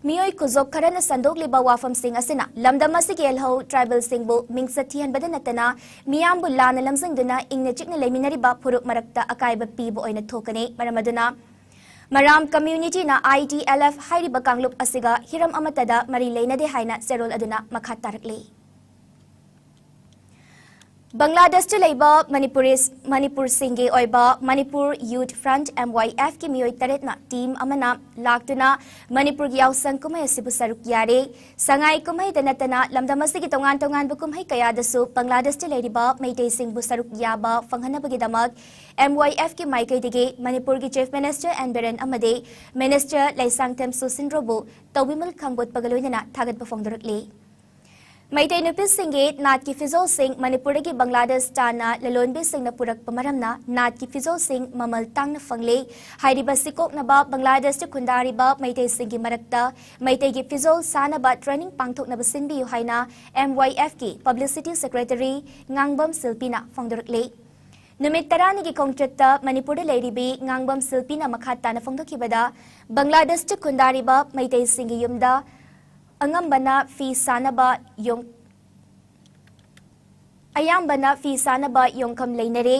ꯃꯤꯑꯣꯏ ꯈꯨꯖꯣꯞ ꯈꯔꯅ ꯁꯟꯗꯣꯛꯂꯤꯕ ꯋꯥꯐꯝꯁꯤꯡ ꯑꯁꯤꯅ ꯂꯝꯗꯝ ꯑꯁꯤꯒꯤ ꯌꯦꯜꯍꯧ tribalꯁꯤꯡꯕꯨ ꯃꯤꯡꯆꯠ ꯊꯤꯍꯟꯕꯗ ꯅꯠꯇꯅ ꯃꯤꯌꯥꯝꯕꯨ ꯂꯥꯟꯅ ꯂꯝꯖꯤꯡꯗꯨꯅ ꯏꯪꯅ ꯆꯤꯛꯅ ꯂꯩꯃꯤꯟꯅꯔꯤꯕ ꯐꯨꯔꯨꯞ ꯃꯔꯛꯇ ꯑꯀꯥꯏꯕ ꯄꯤꯕ ꯑꯣꯏꯅ ꯊꯣꯛꯀꯅꯤ꯫ ꯃꯔꯝ ꯑꯗꯨꯅ ꯃꯔꯥꯝ communityꯅ ITLF ꯍꯥꯏꯔꯤꯕ ꯀꯥꯡꯂꯨꯞ ꯑꯁꯤꯒ ꯍꯤꯔꯝ ꯑꯃꯠꯇꯗ ꯃꯔꯤ ꯂꯩꯅꯗꯦ ꯍꯥꯏꯅ ꯆꯦꯔꯣꯜ ꯑꯗꯨꯅ ꯃꯈꯥ ꯇꯥꯔꯛꯂꯤ꯫ ꯕꯪꯒ꯭ꯂꯥꯗꯦꯁꯇ ꯂꯩꯕ ꯃꯅꯤꯄꯨꯔꯤꯁ ꯃꯅꯤꯄꯨꯔꯁꯤꯡꯒꯤ ꯑꯣꯏꯕ ꯃꯅꯤꯄꯨꯔ ꯌꯨꯠ ꯐ꯭ꯔꯟꯠ, MYF ꯀꯤ ꯃꯤꯑꯣꯏ ꯇꯔꯦꯠꯅ ꯇꯤꯝ ꯑꯃꯅ ꯂꯥꯛꯇꯨꯅ ꯃꯅꯤꯄꯨꯔꯒꯤ ꯌꯥꯎꯁꯪ ꯀꯨꯝꯍꯩ ꯑꯁꯤꯕꯨ ꯁꯔꯨꯛ ꯌꯥꯔꯦ꯫ ꯁꯉꯥꯏ ꯀꯨꯝꯍꯩꯗ ꯅꯠꯇꯅ ꯂꯝꯗꯝ ꯑꯁꯤꯒꯤ ꯇꯣꯉꯥꯟ ꯇꯣꯉꯥꯟꯕ ꯀꯨꯝꯍꯩ ꯀꯌꯥꯗꯁꯨ ꯕꯪꯒ꯭ꯂꯥꯗꯦꯁꯇ ꯂꯩꯔꯤꯕ ꯃꯩꯇꯩꯁꯤꯡꯕꯨ ꯁꯔꯨꯛ ꯌꯥꯕ ꯐꯪꯍꯟꯅꯕꯒꯤꯗꯃꯛ MYF ꯀꯤ ꯃꯥꯏꯀꯩꯗꯒꯤ ꯃꯅꯤꯄꯨꯔꯒꯤ ꯆꯤꯐ ꯃꯤꯅꯤꯁꯇꯔ ꯑꯦꯟ ꯕꯤꯔꯦꯟ ꯑꯃꯗꯤ ꯃꯤꯅꯤꯁꯇꯔ ꯂꯩꯁꯥꯡꯊꯦꯝ ꯁꯨꯁꯤꯟꯗ꯭ꯔꯣꯕꯨ ꯇꯧꯕꯤꯃꯜ ꯈꯥꯡꯕꯣꯠꯄꯒ ꯂꯣꯏꯅꯅ ꯊꯥꯒꯠꯄ ꯐꯣꯡꯗꯣꯔꯛꯂꯤ꯫ ꯃꯩꯇꯩ ꯅꯨꯄꯤꯁꯤꯡꯒꯤ ꯅꯥꯠꯀꯤ ꯐꯤꯖꯣꯜꯁꯤꯡ ꯃꯅꯤꯄꯨꯔꯗꯒꯤ ꯕꯪꯒ꯭ꯂꯥꯗꯦꯁ ꯇꯥꯟꯅ ꯂꯂꯣꯟꯕꯤꯁꯤꯡꯅ ꯄꯨꯔꯛꯄ ꯃꯔꯝꯅ ꯅꯥꯠꯀꯤ ꯐꯤꯖꯣꯜꯁꯤꯡ ꯃꯃꯜ ꯇꯥꯡꯅ ꯐꯪꯂꯦ꯫ ꯍꯥꯏꯔꯤꯕ ꯁꯤꯀꯣꯛꯅꯕ ꯕꯪꯒ꯭ꯂꯥꯗꯦꯁꯇ ꯈꯨꯟꯗꯥꯔꯤꯕ ꯃꯩꯇꯩꯁꯤꯡꯒꯤ ꯃꯔꯛꯇ ꯃꯩꯇꯩꯒꯤ ꯐꯤꯖꯣꯜ ꯁꯥꯅꯕ ꯇ꯭ꯔꯦꯅꯤꯡ ꯄꯥꯡꯊꯣꯛꯅꯕ ꯁꯤꯟꯕꯤꯌꯨ ꯍꯥꯏꯅ MYF ꯀꯤ ꯄꯕ꯭ꯂꯤꯁꯤꯇꯤ ꯁꯦꯀ꯭ꯔꯦꯇꯔꯤ ꯉꯥꯡꯕꯝ ꯁꯤꯜꯄꯤꯅ ꯐꯣꯡꯗꯣꯔꯛꯂꯤ꯫ ꯅꯨꯃꯤꯠ ꯇꯔꯥꯅꯤꯒꯤ ꯈꯣꯡꯆꯠꯇ ꯃꯅꯤꯄꯨꯔꯗ ꯂꯩꯔꯤꯕꯤ ꯉꯥꯡꯕꯝ ꯁꯤꯜꯄꯤꯅ ꯃꯈꯥ ꯇꯥꯅ ꯐꯣꯡꯗꯣꯛꯈꯤꯕꯗ, ꯕꯪꯒ꯭ꯂꯥꯗꯦꯁꯇ ꯈꯨꯟꯗꯥꯔꯤꯕ ꯃꯩꯇꯩꯁꯤꯡꯒꯤ ꯌꯨꯝꯗ ꯑꯉꯝꯕꯅ ꯐꯤ ꯁꯥꯅꯕ ꯌꯣꯡ-, ꯑꯌꯥꯝꯕꯅ ꯐꯤ ꯁꯥꯅꯕ ꯌꯣꯡꯈꯝ ꯂꯩꯅꯔꯦ꯫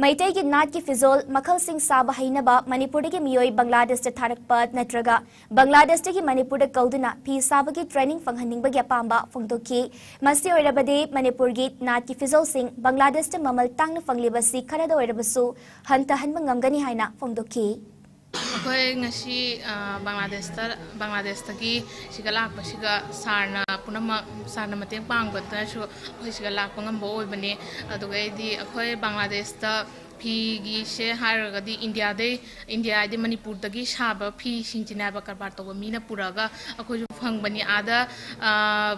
ꯃꯩꯇꯩꯒꯤ ꯅꯥꯠꯀꯤ ꯐꯤꯖꯣꯜ ꯃꯈꯜꯁꯤꯡ ꯁꯥꯕ ꯍꯩꯅꯕ ꯃꯅꯤꯄꯨꯔꯗꯒꯤ ꯃꯤꯑꯣꯏ ꯕꯪꯒ꯭ꯂꯥꯗꯦꯁꯇ ꯊꯥꯔꯛꯄ ꯅꯠꯇ꯭ꯔꯒ ꯕꯪꯒ꯭ꯂꯥꯗꯦꯁꯇꯒꯤ ꯃꯅꯤꯄꯨꯔꯗ ꯀꯧꯗꯨꯅ ꯐꯤ ꯁꯥꯕꯒꯤ ꯇ꯭ꯔꯦꯅꯤꯡ ꯐꯪꯍꯟꯅꯤꯡꯕꯒꯤ ꯑꯄꯥꯝꯕ ꯐꯣꯡꯗꯣꯛꯈꯤ꯫ ꯃꯁꯤ ꯑꯣꯏꯔꯕꯗꯤ ꯃꯅꯤꯄꯨꯔꯒꯤ ꯅꯥꯠꯀꯤ ꯐꯤꯖꯣꯜꯁꯤꯡ ꯕꯪꯒ꯭ꯂꯥꯗꯦꯁꯇ ꯃꯃꯜ ꯇꯥꯡꯅ ꯐꯪꯂꯤꯕꯁꯤ ꯈꯔꯗ ꯑꯣꯏꯔꯕꯁꯨ ꯍꯟꯊꯍꯟꯕ ꯉꯝꯒꯅꯤ ꯍꯥꯏꯅ ꯐꯣꯡꯗꯣꯛꯈꯤ꯫ ꯑꯩꯈꯣꯏ ꯉꯁꯤ, ꯑ, ꯕꯪꯒ꯭ꯂꯥꯗꯦꯁꯇ, ꯕꯪꯒ꯭ꯂꯥꯗꯦꯁꯇꯒꯤ ꯁꯤꯒ ꯂꯥꯛꯄꯁꯤꯒ ꯁꯥꯔꯅ ꯄꯨꯝꯅꯃꯛ, ꯁꯥꯔꯅ ꯃꯇꯦꯡ ꯄꯥꯡꯕꯗꯨꯅꯁꯨ ꯑꯩꯈꯣꯏ ꯁꯤꯒ ꯂꯥꯛꯄ ꯉꯝꯕ ꯑꯣꯏꯕꯅꯤ꯫ ꯑꯗꯨꯒ ꯑꯩꯗꯤ ꯑꯩꯈꯣꯏ ꯕꯪꯒ꯭ꯂꯥꯗꯦꯁꯇ ꯐꯤꯒꯤꯁꯦ ꯍꯥꯏꯔꯒꯗꯤ ꯏꯟꯗꯤꯌꯥꯗꯩ, ꯏꯟꯗꯤꯌꯥ ꯍꯥꯏꯗꯤ ꯃꯅꯤꯄꯨꯔꯗꯒꯤ ꯁꯥꯕ ꯐꯤꯁꯤꯡꯁꯤꯅꯦꯕ ꯀꯔꯕꯥꯔ ꯇꯧꯕ ꯃꯤꯅ ꯄꯨꯔꯛꯑꯒ ꯑꯩꯈꯣꯏꯁꯨ ꯐꯪꯕꯅꯤ꯫ ꯑꯥꯗ, ꯑ,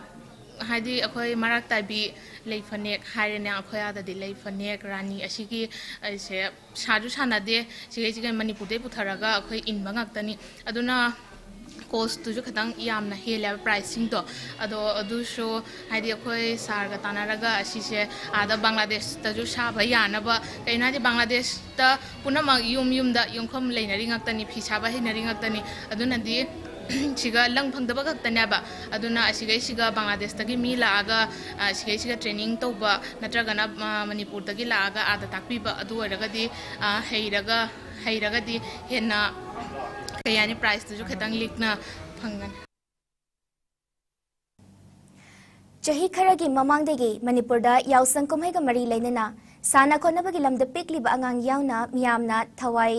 ꯍꯥꯏꯗꯤ ꯑꯩꯈꯣꯏ ꯃꯔꯥꯛ ꯇꯥꯏꯕꯤ ꯂꯩ ꯐꯅꯦꯛ ꯍꯥꯏꯔꯦꯅꯦ, ꯑꯩꯈꯣꯏ ꯑꯥꯗꯗꯤ ꯂꯩ ꯐꯅꯦꯛ, ꯔꯥꯅꯤ ꯑꯁꯤꯒꯤ ꯑꯩꯁꯦ ꯁꯥꯁꯨ ꯁꯥꯟꯅꯗꯦ꯫ ꯁꯤꯈꯩꯁꯤꯒ ꯃꯅꯤꯄꯨꯔꯗꯩ ꯄꯨꯊꯔꯒ ꯑꯩꯈꯣꯏ ꯏꯟꯕ ꯉꯥꯛꯇꯅꯤ꯫ ꯑꯗꯨꯅ ꯀꯣꯁꯇꯨꯁꯨ ꯈꯤꯇꯪ ꯌꯥꯝꯅ ꯍꯦꯜꯂꯦꯕ ꯄ꯭ꯔꯥꯏꯁꯁꯤꯡꯗꯣ꯫ ꯑꯗꯣ ꯑꯗꯨꯁꯨ ꯍꯥꯏꯗꯤ ꯑꯩꯈꯣꯏ ꯁꯥꯔꯒ ꯇꯥꯟꯅꯔꯒ ꯑꯁꯤꯁꯦ ꯑꯥꯗ ꯕꯪꯒ꯭ꯂꯥꯗꯦꯁꯇꯁꯨ ꯁꯥꯕ ꯌꯥꯅꯕ, ꯀꯩꯅꯣ ꯍꯥꯏꯗꯤ ꯕꯪꯒ꯭ꯂꯥꯗꯦꯁꯇ ꯄꯨꯝꯅꯃꯛ ꯌꯨꯝ ꯌꯨꯝꯗ ꯌꯣꯡꯐꯝ ꯂꯩꯅꯔꯤ ꯉꯥꯛꯇꯅꯤ, ꯐꯤ ꯁꯥꯕ ꯍꯩꯅꯔꯤ ꯉꯥꯛꯇꯅꯤ꯫ ꯑꯗꯨꯅꯗꯤ ꯁꯤꯒ ꯂꯪ ꯐꯪꯗꯕ ꯈꯛꯇꯅꯦꯕ꯫ ꯑꯗꯨꯅ ꯑꯁꯤꯈꯩꯁꯤꯒ ꯕꯪꯒ꯭ꯂꯥꯗꯦꯁꯇꯒꯤ ꯃꯤ ꯂꯥꯛꯑꯒ, ꯑ, ꯁꯤꯈꯩꯁꯤꯒ ꯇ꯭ꯔꯦꯅꯤꯡ ꯇꯧꯕ ꯅꯠꯇ꯭ꯔꯒꯅ, ꯑ, ꯃꯅꯤꯄꯨꯔꯗꯒꯤ ꯂꯥꯛꯑꯒ ꯑꯥꯗ ꯇꯥꯛꯄꯤꯕ, ꯑꯗꯨ ꯑꯣꯏꯔꯒꯗꯤ, ꯑ, ꯍꯩꯔꯒ, ꯍꯩꯔꯒꯗꯤ ꯍꯦꯟꯅ, ꯀꯩ ꯍꯥꯏꯅꯤ, ꯄ꯭ꯔꯥꯏꯖꯇꯨꯁꯨ ꯈꯤꯇꯪ ꯂꯤꯛꯅ ꯐꯪꯒꯅꯤ꯫ ꯆꯍꯤ ꯈꯔꯒꯤ ꯃꯃꯥꯡꯗꯒꯤ ꯃꯅꯤꯄꯨꯔꯗ ꯌꯥꯎꯁꯪ ꯀꯨꯝꯍꯩꯒ ꯃꯔꯤ ꯂꯩꯅꯅ ꯁꯥꯟꯅ ꯈꯣꯠꯅꯕꯒꯤ ꯂꯝꯗ ꯄꯤꯛꯂꯤꯕ ꯑꯉꯥꯡ ꯌꯥꯎꯅ ꯃꯤꯌꯥꯝꯅ ꯊꯋꯥꯏ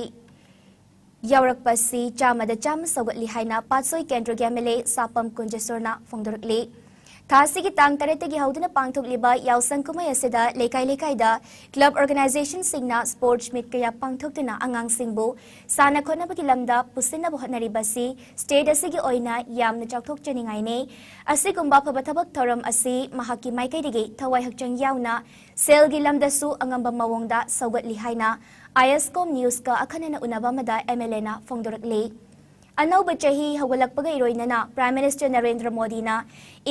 ꯌꯥꯎꯔꯛꯄ ꯑꯁꯤ ꯆꯥꯝꯃꯗ ꯆꯥꯝꯃ ꯁꯧꯒꯠꯂꯤ ꯍꯥꯏꯅ ꯄꯥꯠꯁꯣꯏ ꯀꯦꯟꯗ꯭ꯔꯒꯤ MLA ꯁꯥꯄꯝ ꯀꯨꯟꯖꯦꯁꯣꯔꯅ ꯐꯣꯡꯗꯣꯔꯛꯂꯤ꯫ ꯊꯥ ꯑꯁꯤꯒꯤ ꯇꯥꯡ ꯇꯔꯦꯠꯇꯒꯤ ꯍꯧꯗꯨꯅ ꯄꯥꯡꯊꯣꯛꯂꯤꯕ ꯌꯥꯎꯁꯪ ꯀꯨꯝꯍꯩ ꯑꯁꯤꯗ ꯂꯩꯀꯥꯏ ꯂꯩꯀꯥꯏꯗ club organizationꯁꯤꯡꯅ sports meet ꯀꯌꯥ ꯄꯥꯡꯊꯣꯛꯇꯨꯅ ꯑꯉꯥꯡꯁꯤꯡꯕꯨ ꯁꯥꯟꯅ ꯈꯣꯠꯅꯕꯒꯤ ꯂꯝꯗ ꯄꯨꯁꯤꯟꯅꯕ ꯍꯣꯠꯅꯔꯤꯕ ꯑꯁꯤ state ꯑꯁꯤꯒꯤ ꯑꯣꯏꯅ ꯌꯥꯝꯅ ꯆꯥꯎꯊꯣꯛꯆꯅꯤꯡꯉꯥꯏꯅꯤ꯫ ꯑꯁꯤꯒꯨꯝꯕ ꯑꯐꯕ ꯊꯕꯛ ꯊꯧꯔꯝ ꯑꯁꯤ ꯃꯍꯥꯛꯀꯤ ꯃꯥꯏꯀꯩꯗꯒꯤ ꯊꯋꯥꯏ ꯍꯛꯆꯥꯡ ꯌꯥꯎꯅ ꯁꯦꯜꯒꯤ ꯂꯝꯗꯁꯨ ꯑꯉꯝꯕ ꯃꯑꯣꯡꯗ ꯁꯧꯒꯠꯂꯤ ꯍꯥꯏꯅ ISCOM Newsꯀ ꯑꯈꯟꯅꯅ ꯎꯅꯕ ꯑꯃꯗ MLAꯅ ꯐꯣꯡꯗꯣꯔꯛꯂꯤ꯫ ꯑꯅꯧꯕ ꯆꯍꯤ ꯍꯧꯒꯠꯂꯛꯄꯒ ꯏꯔꯣꯏꯅꯅ Prime Minister ꯅꯔꯦꯟꯗ꯭ꯔ ꯃꯣꯗꯤꯅ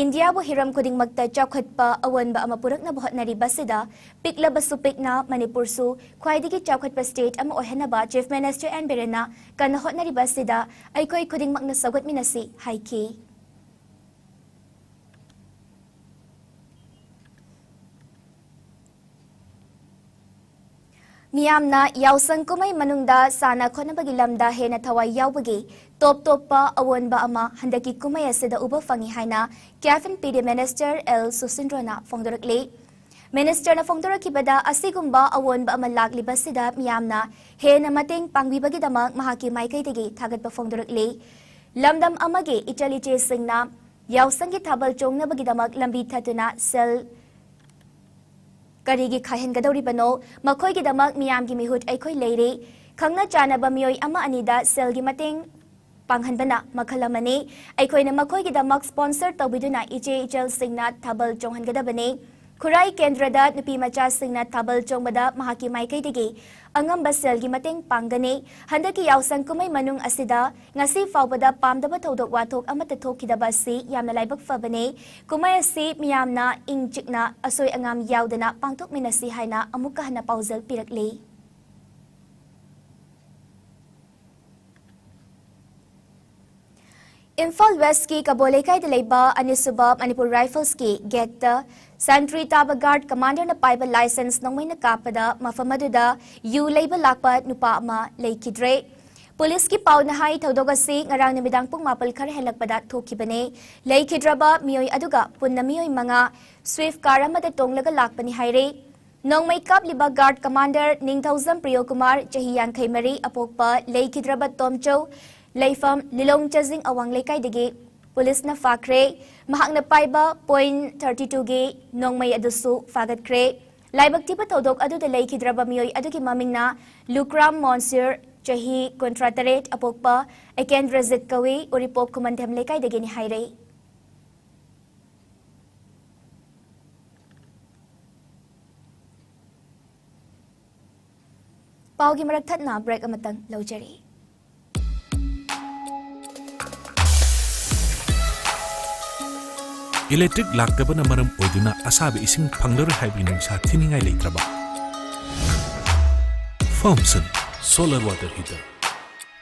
ꯏꯟꯗꯤꯌꯥꯕꯨ ꯍꯤꯔꯝ ꯈꯨꯗꯤꯡꯃꯛꯇ ꯆꯥꯎꯈꯠꯄ ꯑꯑꯣꯟꯕ ꯑꯃ ꯄꯨꯔꯛꯅꯕ ꯍꯣꯠꯅꯔꯤꯕ ꯑꯁꯤꯗ ꯄꯤꯛꯂꯕꯁꯨ ꯄꯤꯛꯅ ꯃꯅꯤꯄꯨꯔꯁꯨ ꯈ꯭ꯋꯥꯏꯗꯒꯤ ꯆꯥꯎꯈꯠꯄ state ꯑꯃ ꯑꯣꯏꯍꯟꯅꯕ Chief Minister ꯑꯦꯟ ꯕꯤꯔꯦꯟꯅ ꯀꯟꯅ ꯍꯣꯠꯅꯔꯤꯕ ꯑꯁꯤꯗ ꯑꯩꯈꯣꯏ ꯈꯨꯗꯤꯡꯃꯛꯅ ꯁꯧꯒꯠꯃꯤꯟꯅꯁꯤ ꯍꯥꯏꯈꯤ꯫ ꯃꯤꯌꯥꯝꯅ ꯌꯥꯎꯁꯪ ꯀꯨꯝꯍꯩ ꯃꯅꯨꯡꯗ ꯁꯥꯟꯅ ꯈꯣꯠꯅꯕꯒꯤ ꯂꯝꯗ ꯍꯦꯟꯅ ꯊꯋꯥꯏ ꯌꯥꯎꯕꯒꯤ ꯇꯣꯞ ꯇꯣꯞꯄ ꯑꯑꯣꯟꯕ ꯑꯃ ꯍꯟꯗꯛꯀꯤ ꯀꯨꯝꯍꯩ ꯑꯁꯤꯗ ꯎꯕ ꯐꯪꯏ ꯍꯥꯏꯅ CAF and PD Minister L ꯁꯨꯁꯤꯟꯗ꯭ꯔꯣꯅ ꯐꯣꯡꯗꯣꯔꯛꯂꯤ꯫ Ministerꯅ ꯐꯣꯡꯗꯣꯔꯛꯈꯤꯕꯗ ꯑꯁꯤꯒꯨꯝꯕ ꯑꯑꯣꯟꯕ ꯑꯃ ꯂꯥꯛꯂꯤꯕꯁꯤꯗ ꯃꯤꯌꯥꯝꯅ ꯍꯦꯟꯅ ꯃꯇꯦꯡ ꯄꯥꯡꯕꯤꯕꯒꯤꯗꯃꯛ ꯃꯍꯥꯛꯀꯤ ꯃꯥꯏꯀꯩꯗꯒꯤ ꯊꯥꯒꯠꯄ ꯐꯣꯡꯗꯣꯔꯛꯂꯤ꯫ ꯂꯝꯗꯝ ꯑꯃꯒꯤ ꯏꯆꯜ ꯏꯆꯦꯁꯤꯡꯅ ꯌꯥꯎꯁꯪꯒꯤ ꯊꯥꯕꯜ ꯆꯣꯡꯅꯕꯒꯤꯗꯃꯛ ꯂꯝꯕꯤ ꯊꯥꯗꯨꯅ ꯁꯦꯜ ꯀꯔꯤꯒꯤ ꯈꯥꯏꯍꯟꯒꯗꯧꯔꯤꯕꯅꯣ? ꯃꯈꯣꯏꯒꯤꯗꯃꯛ ꯃꯤꯌꯥꯝꯒꯤ ꯃꯤꯍꯨꯠ ꯑꯩꯈꯣꯏ ꯂꯩꯔꯤ꯫ ꯈꯪꯅ ꯆꯥꯟꯅꯕ ꯃꯤꯑꯣꯏ ꯑꯃ ꯑꯅꯤꯗ ꯁꯦꯜꯒꯤ ꯃꯇꯦꯡ ꯄꯥꯡꯍꯟꯕꯅ ꯃꯈꯜ ꯑꯃꯅꯤ꯫ ꯑꯩꯈꯣꯏꯅ ꯃꯈꯣꯏꯒꯤꯗꯃꯛ sponsor ꯇꯧꯕꯤꯗꯨꯅ ꯏꯆꯦ ꯏꯆꯜꯁꯤꯡꯅ ꯊꯥꯕꯜ ꯆꯣꯡꯍꯟꯒꯗꯕꯅꯤ꯫ ꯈꯨꯔꯥꯏ ꯀꯦꯟꯗ꯭ꯔꯗ ꯅꯨꯄꯤ ꯃꯆꯥꯁꯤꯡꯅ ꯊꯥꯕꯜ ꯆꯣꯡꯕꯗ ꯃꯍꯥꯛꯀꯤ ꯃꯥꯏꯀꯩꯗꯒꯤ ꯑꯉꯝꯕ ꯁꯦꯜꯒꯤ ꯃꯇꯦꯡ ꯄꯥꯡꯒꯅꯤ꯫ ꯍꯟꯗꯛꯀꯤ ꯌꯥꯎꯁꯪ ꯀꯨꯝꯍꯩ ꯃꯅꯨꯡ ꯑꯁꯤꯗ ꯉꯁꯤ ꯐꯥꯎꯕꯗ ꯄꯥꯝꯗꯕ ꯊꯧꯗꯣꯛ ꯋꯥꯊꯣꯛ ꯑꯃꯠꯇ ꯊꯣꯛꯈꯤꯗꯕ ꯑꯁꯤ ꯌꯥꯝꯅ ꯂꯥꯏꯕꯛ ꯐꯕꯅꯤ꯫ ꯀꯨꯝꯍꯩ ꯑꯁꯤ ꯃꯤꯌꯥꯝꯅ ꯏꯪ ꯆꯤꯛꯅ ꯑꯁꯣꯏ ꯑꯉꯥꯝ ꯌꯥꯎꯗꯅ ꯄꯥꯡꯊꯣꯛꯃꯤꯟꯅꯁꯤ ꯍꯥꯏꯅ ꯑꯃꯨꯛꯀ ꯍꯟꯅ ꯄꯥꯎꯖꯦꯜ ꯄꯤꯔꯛꯂꯤ꯫ ꯏꯝꯐꯥꯜ Westꯀꯤ ꯀꯕꯣ ꯂꯩꯀꯥꯏꯗ ꯂꯩꯕ ꯑꯅꯤꯁꯨꯕ ꯃꯅꯤꯄꯨꯔ Riflesꯀꯤ gateꯇ sentry ꯇꯥꯕ guard commanderꯅ ꯄꯥꯏꯕ licence ꯅꯣꯡꯃꯩꯅ ꯀꯥꯞꯄꯗ ꯃꯐꯝ ꯑꯗꯨꯗ ꯌꯨ ꯂꯩꯕ ꯂꯥꯛꯄ ꯅꯨꯄꯥ ꯑꯃ ꯂꯩꯈꯤꯗ꯭ꯔꯦ꯫ ꯄꯨꯂꯤꯁꯀꯤ ꯄꯥꯎꯅ ꯍꯥꯏ, ꯊꯧꯗꯣꯛ ꯑꯁꯤ ꯉꯔꯥꯡ ꯅꯨꯃꯤꯗꯥꯡ ꯄꯨꯡ ꯃꯥꯄꯜ ꯈꯔ ꯍꯦꯜꯂꯛꯄꯗ ꯊꯣꯛꯈꯤꯕꯅꯤ꯫ ꯂꯩꯈꯤꯗ꯭ꯔꯕ ꯃꯤꯑꯣꯏ ꯑꯗꯨꯒ ꯄꯨꯟꯅ ꯃꯤꯑꯣꯏ ꯃꯉꯥ Swift car ꯑꯃꯗ ꯇꯣꯡꯂꯒ ꯂꯥꯛꯄꯅꯤ ꯍꯥꯏꯔꯦ꯫ ꯅꯣꯡꯃꯩ ꯀꯥꯞꯂꯤꯕ guard commander ꯅꯤꯡꯊꯧꯖꯝ ꯄ꯭ꯔꯤꯌꯣꯀꯨꯃꯥꯔ, ꯆꯍꯤ ꯌꯥꯡꯈꯩ ꯃꯔꯤ, ꯑꯄꯣꯛꯄ ꯂꯩꯈꯤꯗ꯭ꯔꯕ ꯇꯣꯝꯆꯧ, ꯂꯩꯐꯝ ꯂꯤꯂꯣꯡ ꯆꯥꯖꯤꯡ ꯑꯋꯥꯡ ꯂꯩꯀꯥꯏꯗꯒꯤ ꯄꯨꯂꯤꯁꯅ ꯐꯥꯈ꯭ꯔꯦ꯫ ꯃꯍꯥꯛꯅ ꯄꯥꯏꯕ point thirty two ꯒꯤ ꯅꯣꯡꯃꯩ ꯑꯗꯨꯁꯨ ꯐꯥꯒꯠꯈ꯭ꯔꯦ꯫ ꯂꯥꯏꯕꯛ ꯊꯤꯕ ꯊꯧꯗꯣꯛ ꯑꯗꯨꯗ ꯂꯩꯈꯤꯗ꯭ꯔꯕ ꯃꯤꯑꯣꯏ ꯑꯗꯨꯒꯤ ꯃꯃꯤꯡꯅ ꯂꯨꯀ꯭ꯔꯥꯝ ꯃꯣꯟꯁꯤꯔ, ꯆꯍꯤ ꯀꯨꯟꯊ꯭ꯔꯥ ꯇꯔꯦꯠ, ꯑꯄꯣꯛꯄ ꯑꯦꯀꯦꯟꯗ꯭ꯔꯖꯤꯠ ꯀꯧꯏ, ꯎꯔꯤꯄꯣꯛ ꯈꯨꯃꯟꯊꯦꯝ ꯂꯩꯀꯥꯏꯗꯒꯤꯅꯤ ꯍꯥꯏꯔꯦ꯫ ꯄꯥꯎꯒꯤ ꯃꯔꯛ ꯊꯠꯅ break ꯑꯃꯇꯪ ꯂꯧꯖꯔꯤ꯫ Electric ꯂꯥꯛꯇꯕꯅ ꯃꯔꯝ ꯑꯣꯏꯗꯨꯅ ꯑꯁꯥꯕ ꯏꯁꯤꯡ ꯐꯪꯂꯔꯣꯏ ꯍꯥꯏꯕꯒꯤ ꯅꯨꯡꯁꯥ ꯊꯤꯅꯤꯡꯉꯥꯏ ꯂꯩꯇ꯭ꯔꯕ? Firmson solar water heater.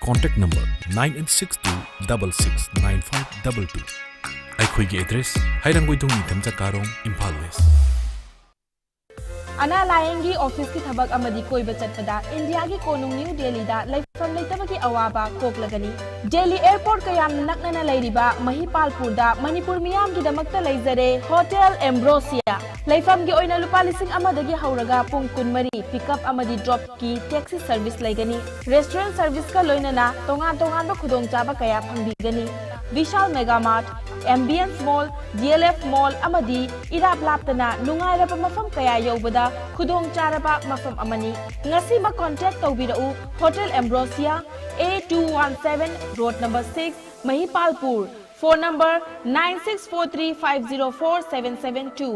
Contact number nine eight six two double six nine five double two. ꯑꯩꯈꯣꯏꯒꯤ address, ꯍꯩꯔꯥꯡꯒꯣꯏꯊꯣꯡ ꯅꯤꯡꯊꯝ ꯆꯀꯥꯔꯣꯡ, ꯏꯝꯐꯥꯜ West. ꯑꯅꯥ ꯂꯥꯌꯦꯡꯒꯤ office ꯀꯤ ꯊꯕꯛ ꯑꯃꯗꯤ ꯀꯣꯏꯕ ꯆꯠꯄꯗ ꯏꯟꯗꯤꯌꯥꯒꯤ ꯀꯣꯅꯨꯡ ꯅ꯭ꯌꯨ ꯗꯦꯜꯂꯤꯗ ꯂꯩꯐꯝ ꯂꯩꯇꯕꯒꯤ ꯑꯋꯥꯕ ꯀꯣꯛꯂꯒꯅꯤ꯫ ꯗꯦꯜꯂꯤ airport ꯀ ꯌꯥꯝꯅ ꯅꯛꯅꯅ ꯂꯩꯔꯤꯕ ꯃꯍꯤꯄꯥꯜꯄꯨꯔꯗ ꯃꯅꯤꯄꯨꯔ ꯃꯤꯌꯥꯝꯒꯤꯗꯃꯛꯇ ꯂꯩꯖꯔꯦ Hotel Ambrosia꯫ ꯂꯩꯐꯝꯒꯤ ꯑꯣꯏꯅ ꯂꯨꯄꯥ ꯂꯤꯁꯤꯡ ꯑꯃꯗꯒꯤ ꯍꯧꯔꯒ ꯄꯨꯡ ꯀꯨꯟꯃꯔꯤ pick up ꯑꯃꯗꯤ drop ꯀꯤ taxi service ꯂꯩꯒꯅꯤ꯫ Restaurant service ꯀ ꯂꯣꯏꯅꯅ ꯇꯣꯉꯥꯟ ꯇꯣꯉꯥꯟꯕ ꯈꯨꯗꯣꯡꯆꯥꯕ ꯀꯌꯥ ꯐꯪꯕꯤꯒꯅꯤ꯫ Vishal Mega Mart, Ambience Mall, D L F Mall ꯑꯃꯗꯤ ꯏꯔꯥꯞ ꯂꯥꯞꯇꯅ ꯅꯨꯡꯉꯥꯏꯔꯕ ꯃꯐꯝ ꯀꯌꯥ ꯌꯧꯕꯗ ꯈꯨꯗꯣꯡ ꯆꯥꯔꯕ ꯃꯐꯝ ꯑꯃꯅꯤ꯫ ꯉꯁꯤꯃꯛ contact ꯇꯧꯕꯤꯔꯛꯎ꯫ Hotel Ambrosia, A two one seven, road number six, ꯃꯍꯤꯄꯥꯜꯄꯨꯔ, phone number nine six four three five zero four seven seven two꯫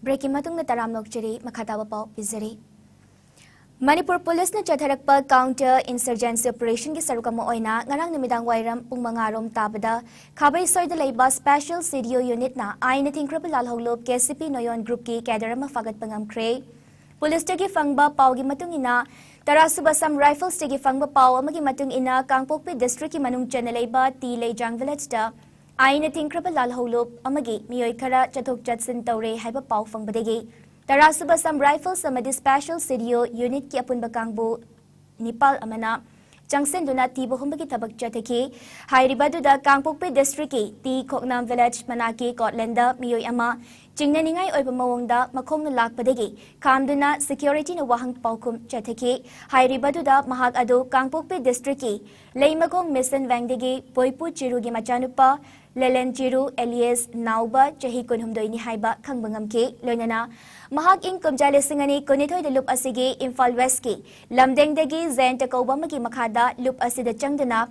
Break ꯀꯤ ꯃꯇꯨꯡꯗ ꯇꯔꯥꯝꯅ ꯑꯣꯛꯆꯔꯤ, ꯃꯈꯥ ꯇꯥꯕ ꯄꯥꯎ ꯄꯤꯖꯔꯤ꯫ ꯃꯅꯤꯄꯨꯔ ꯄꯨꯂꯤꯁꯅ ꯆꯠꯊꯔꯛꯄ counter insurgency operation ꯒꯤ ꯁꯔꯨꯛ ꯑꯃ ꯑꯣꯏꯅ ꯉꯔꯥꯡ ꯅꯨꯃꯤꯗꯥꯡ ꯋꯥꯏꯔꯝ ꯄꯨꯡ ꯃꯉꯥ ꯔꯣꯝ ꯇꯥꯕꯗ ꯈꯥꯕꯩꯁꯣꯏꯗ ꯂꯩꯕ Special C D O unit ꯅ ꯑꯥꯏꯟꯅ ꯊꯤꯡꯈ꯭ꯔꯕ ꯂꯥꯜꯍꯧꯂꯨꯞ K C P ꯅꯣꯌꯣꯟ group ꯀꯤ cadre ꯑꯃ ꯐꯥꯒꯠꯄ ꯉꯝꯈ꯭ꯔꯦ꯫ ꯄꯨꯂꯤꯁꯇꯒꯤ ꯐꯪꯕ ꯄꯥꯎꯒꯤ ꯃꯇꯨꯡ ꯏꯟꯅ, ꯇꯔꯥꯁꯨꯕ Assam Rifles ꯇꯒꯤ ꯐꯪꯕ ꯄꯥꯎ ꯑꯃꯒꯤ ꯃꯇꯨꯡ ꯏꯟꯅ, ꯀꯥꯡꯄꯣꯛꯄꯤ district ꯀꯤ ꯃꯅꯨꯡ ꯆꯟꯅ ꯂꯩꯕ ꯇꯤ ꯂꯩꯖꯥꯡ village ꯇ ꯑꯥꯏꯟꯅ ꯊꯤꯡꯈ꯭ꯔꯕ ꯂꯥꯜꯍꯧꯂꯨꯞ ꯑꯃꯒꯤ ꯃꯤꯑꯣꯏ ꯈꯔ ꯆꯠꯊꯣꯛ ꯆꯠꯁꯤꯟ ꯇꯧꯔꯦ ꯍꯥꯏꯕ ꯄꯥꯎ ꯐꯪꯕꯗꯒꯤ ꯇꯔꯥꯁꯨꯕ Assam Rifles ꯑꯃꯗꯤ Special C D O unit ꯀꯤ ꯑꯄꯨꯟꯕ ꯀꯥꯡꯕꯨ ꯅꯤꯄꯥꯜ ꯑꯃꯅ ꯆꯪꯁꯤꯟꯗꯨꯅ ꯊꯤꯕ ꯍꯨꯝꯕꯒꯤ ꯊꯕꯛ ꯆꯠꯊꯈꯤ꯫ ꯍꯥꯏꯔꯤꯕ ꯑꯗꯨꯗ ꯀꯥꯡꯄꯣꯛꯄꯤ ꯗꯤꯁꯇ꯭ꯔꯤꯛꯀꯤ ꯇꯤ ꯈꯣꯛꯅꯥꯝ ꯚꯤꯂꯦꯖ ꯃꯅꯥꯛꯀꯤ ꯀꯣꯠꯂꯦꯟꯗ ꯃꯤꯑꯣꯏ ꯑꯃ ꯆꯤꯡꯅꯅꯤꯡꯉꯥꯏ ꯑꯣꯏꯕ ꯃꯑꯣꯡꯗ ꯃꯈꯣꯡꯅ ꯂꯥꯛꯄꯗꯒꯤ ꯈꯥꯝꯗꯨꯅ ꯁꯦꯀ꯭ꯌꯨꯔꯤꯇꯤꯅ ꯋꯥꯍꯪ ꯄꯥꯎꯈꯨꯝ ꯆꯠꯊꯈꯤ꯫ ꯍꯥꯏꯔꯤꯕ ꯑꯗꯨꯗ ꯃꯍꯥꯛ ꯑꯗꯨ ꯀꯥꯡꯄꯣꯛꯄꯤ ꯗꯤꯁꯇ꯭ꯔꯤꯛꯀꯤ ꯂꯩꯃꯈꯣꯡ ꯃꯤꯁꯟ ꯋꯦꯡꯗꯒꯤ ꯕꯣꯏꯄꯨ ꯆꯤꯔꯨꯒꯤ ꯃꯆꯥꯅꯨꯄꯥ ꯂꯦꯂꯦꯟ ꯆꯤꯔꯨ alias ꯅꯥꯎꯕ ꯆꯍꯤ ꯀꯨꯟꯍꯨꯝꯗꯣꯏꯅꯤ ꯍꯥꯏꯕ ꯈꯪꯕ ꯉꯝꯈꯤ꯫ ꯂꯣꯏꯅꯅ ꯃꯍꯥꯛ ꯏꯪ ꯀꯨꯝꯖꯥ ꯂꯤꯁꯤꯡ ꯑꯅꯤ ꯀꯨꯟꯅꯤꯊꯣꯏꯗ ꯂꯨꯞ ꯑꯁꯤꯒꯤ ꯏꯝꯐꯥꯜ ꯋꯦꯁꯀꯤ ꯂꯝꯗꯦꯡꯗꯒꯤ ꯖꯌꯟꯇ ꯀꯧꯕ ꯑꯃꯒꯤ ꯃꯈꯥꯗ ꯂꯨꯞ ꯑꯁꯤꯗ ꯆꯪꯗꯨꯅ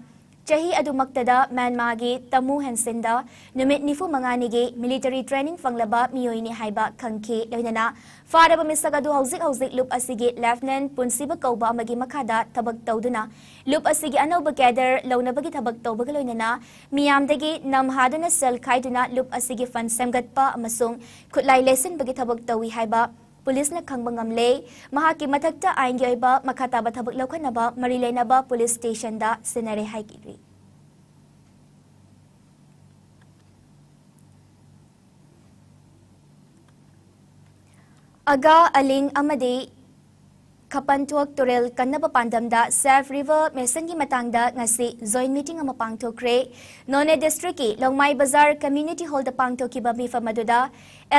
ꯆꯍꯤ ꯑꯗꯨꯃꯛꯇꯗ ꯃ꯭ꯌꯥꯟꯃꯥꯔꯒꯤ ꯇꯃꯨ ꯍꯦꯟꯁꯤꯟꯗ ꯅꯨꯃꯤꯠ ꯅꯤꯐꯨ ꯃꯉꯥꯅꯤꯒꯤ ꯃꯤꯂꯤꯇꯔꯤ ꯇ꯭ꯔꯦꯅꯤꯡ ꯐꯪꯂꯕ ꯃꯤꯑꯣꯏꯅꯤ ꯍꯥꯏꯕ ꯈꯪꯈꯤ꯫ ꯂꯣꯏꯅꯅ ꯐꯥꯔꯕ ꯃꯤꯁꯛ ꯑꯗꯨ ꯍꯧꯖꯤꯛ ꯍꯧꯖꯤꯛ ꯂꯨꯞ ꯑꯁꯤꯒꯤ ꯂꯦꯐꯅꯦꯟ ꯄꯨꯟꯁꯤꯕ ꯀꯧꯕ ꯑꯃꯒꯤ ꯃꯈꯥꯗ ꯊꯕꯛ ꯇꯧꯗꯨꯅ ꯂꯨꯞ ꯑꯁꯤꯒꯤ ꯑꯅꯧꯕ ꯀꯦꯗꯔ ꯂꯧꯅꯕꯒꯤ ꯊꯕꯛ ꯇꯧꯕꯒ ꯂꯣꯏꯅꯅ ꯃꯤꯌꯥꯝꯗꯒꯤ ꯅꯝꯍꯥꯗꯨꯅ ꯁꯦꯜ ꯈꯥꯏꯗꯨꯅ ꯂꯨꯞ ꯑꯁꯤꯒꯤ ꯐꯟ ꯁꯦꯝꯒꯠꯄ ꯑꯃꯁꯨꯡ ꯈꯨꯠꯂꯥꯏ ꯂꯩꯁꯤꯟꯕꯒꯤ ꯊꯕꯛ ꯇꯧꯏ ꯍꯥꯏꯕ ꯄꯨꯂꯤꯁꯅ ꯈꯪꯕ ꯉꯝꯂꯦ꯫ ꯃꯍꯥꯛꯀꯤ ꯃꯊꯛꯇ ꯑꯥꯏꯟꯒꯤ ꯑꯣꯏꯕ ꯃꯈꯥ ꯇꯥꯕ ꯊꯕꯛ ꯂꯧꯈꯠꯅꯕ ꯃꯔꯤ ꯂꯩꯅꯕ ꯄꯨꯂꯤꯁ ꯁ꯭ꯇꯦꯁꯟꯗ ꯁꯤꯟꯅꯔꯦ ꯍꯥꯏꯈꯤ꯫ ꯑꯒꯥ ꯑꯂꯤꯡ ꯑꯃꯗꯤ ꯈꯄꯟꯊꯣꯛ ꯇꯨꯔꯦꯜ ꯀꯟꯅꯕ ꯄꯥꯟꯗꯝꯗ Save River Mission ꯒꯤ ꯃꯇꯥꯡꯗ ꯉꯁꯤ joint meeting ꯑꯃ ꯄꯥꯡꯊꯣꯛꯈ꯭ꯔꯦ꯫ ꯅꯣꯅꯦ ꯗꯤꯁꯇ꯭ꯔꯤꯛꯀꯤ ꯂꯣꯡꯃꯥꯏ ꯕꯖꯥꯔ ꯀꯝꯃ꯭ꯌꯨꯅꯤꯇꯤ ꯍꯣꯜꯗ ꯄꯥꯡꯊꯣꯛꯈꯤꯕ ꯃꯤꯐꯝ ꯑꯗꯨꯗ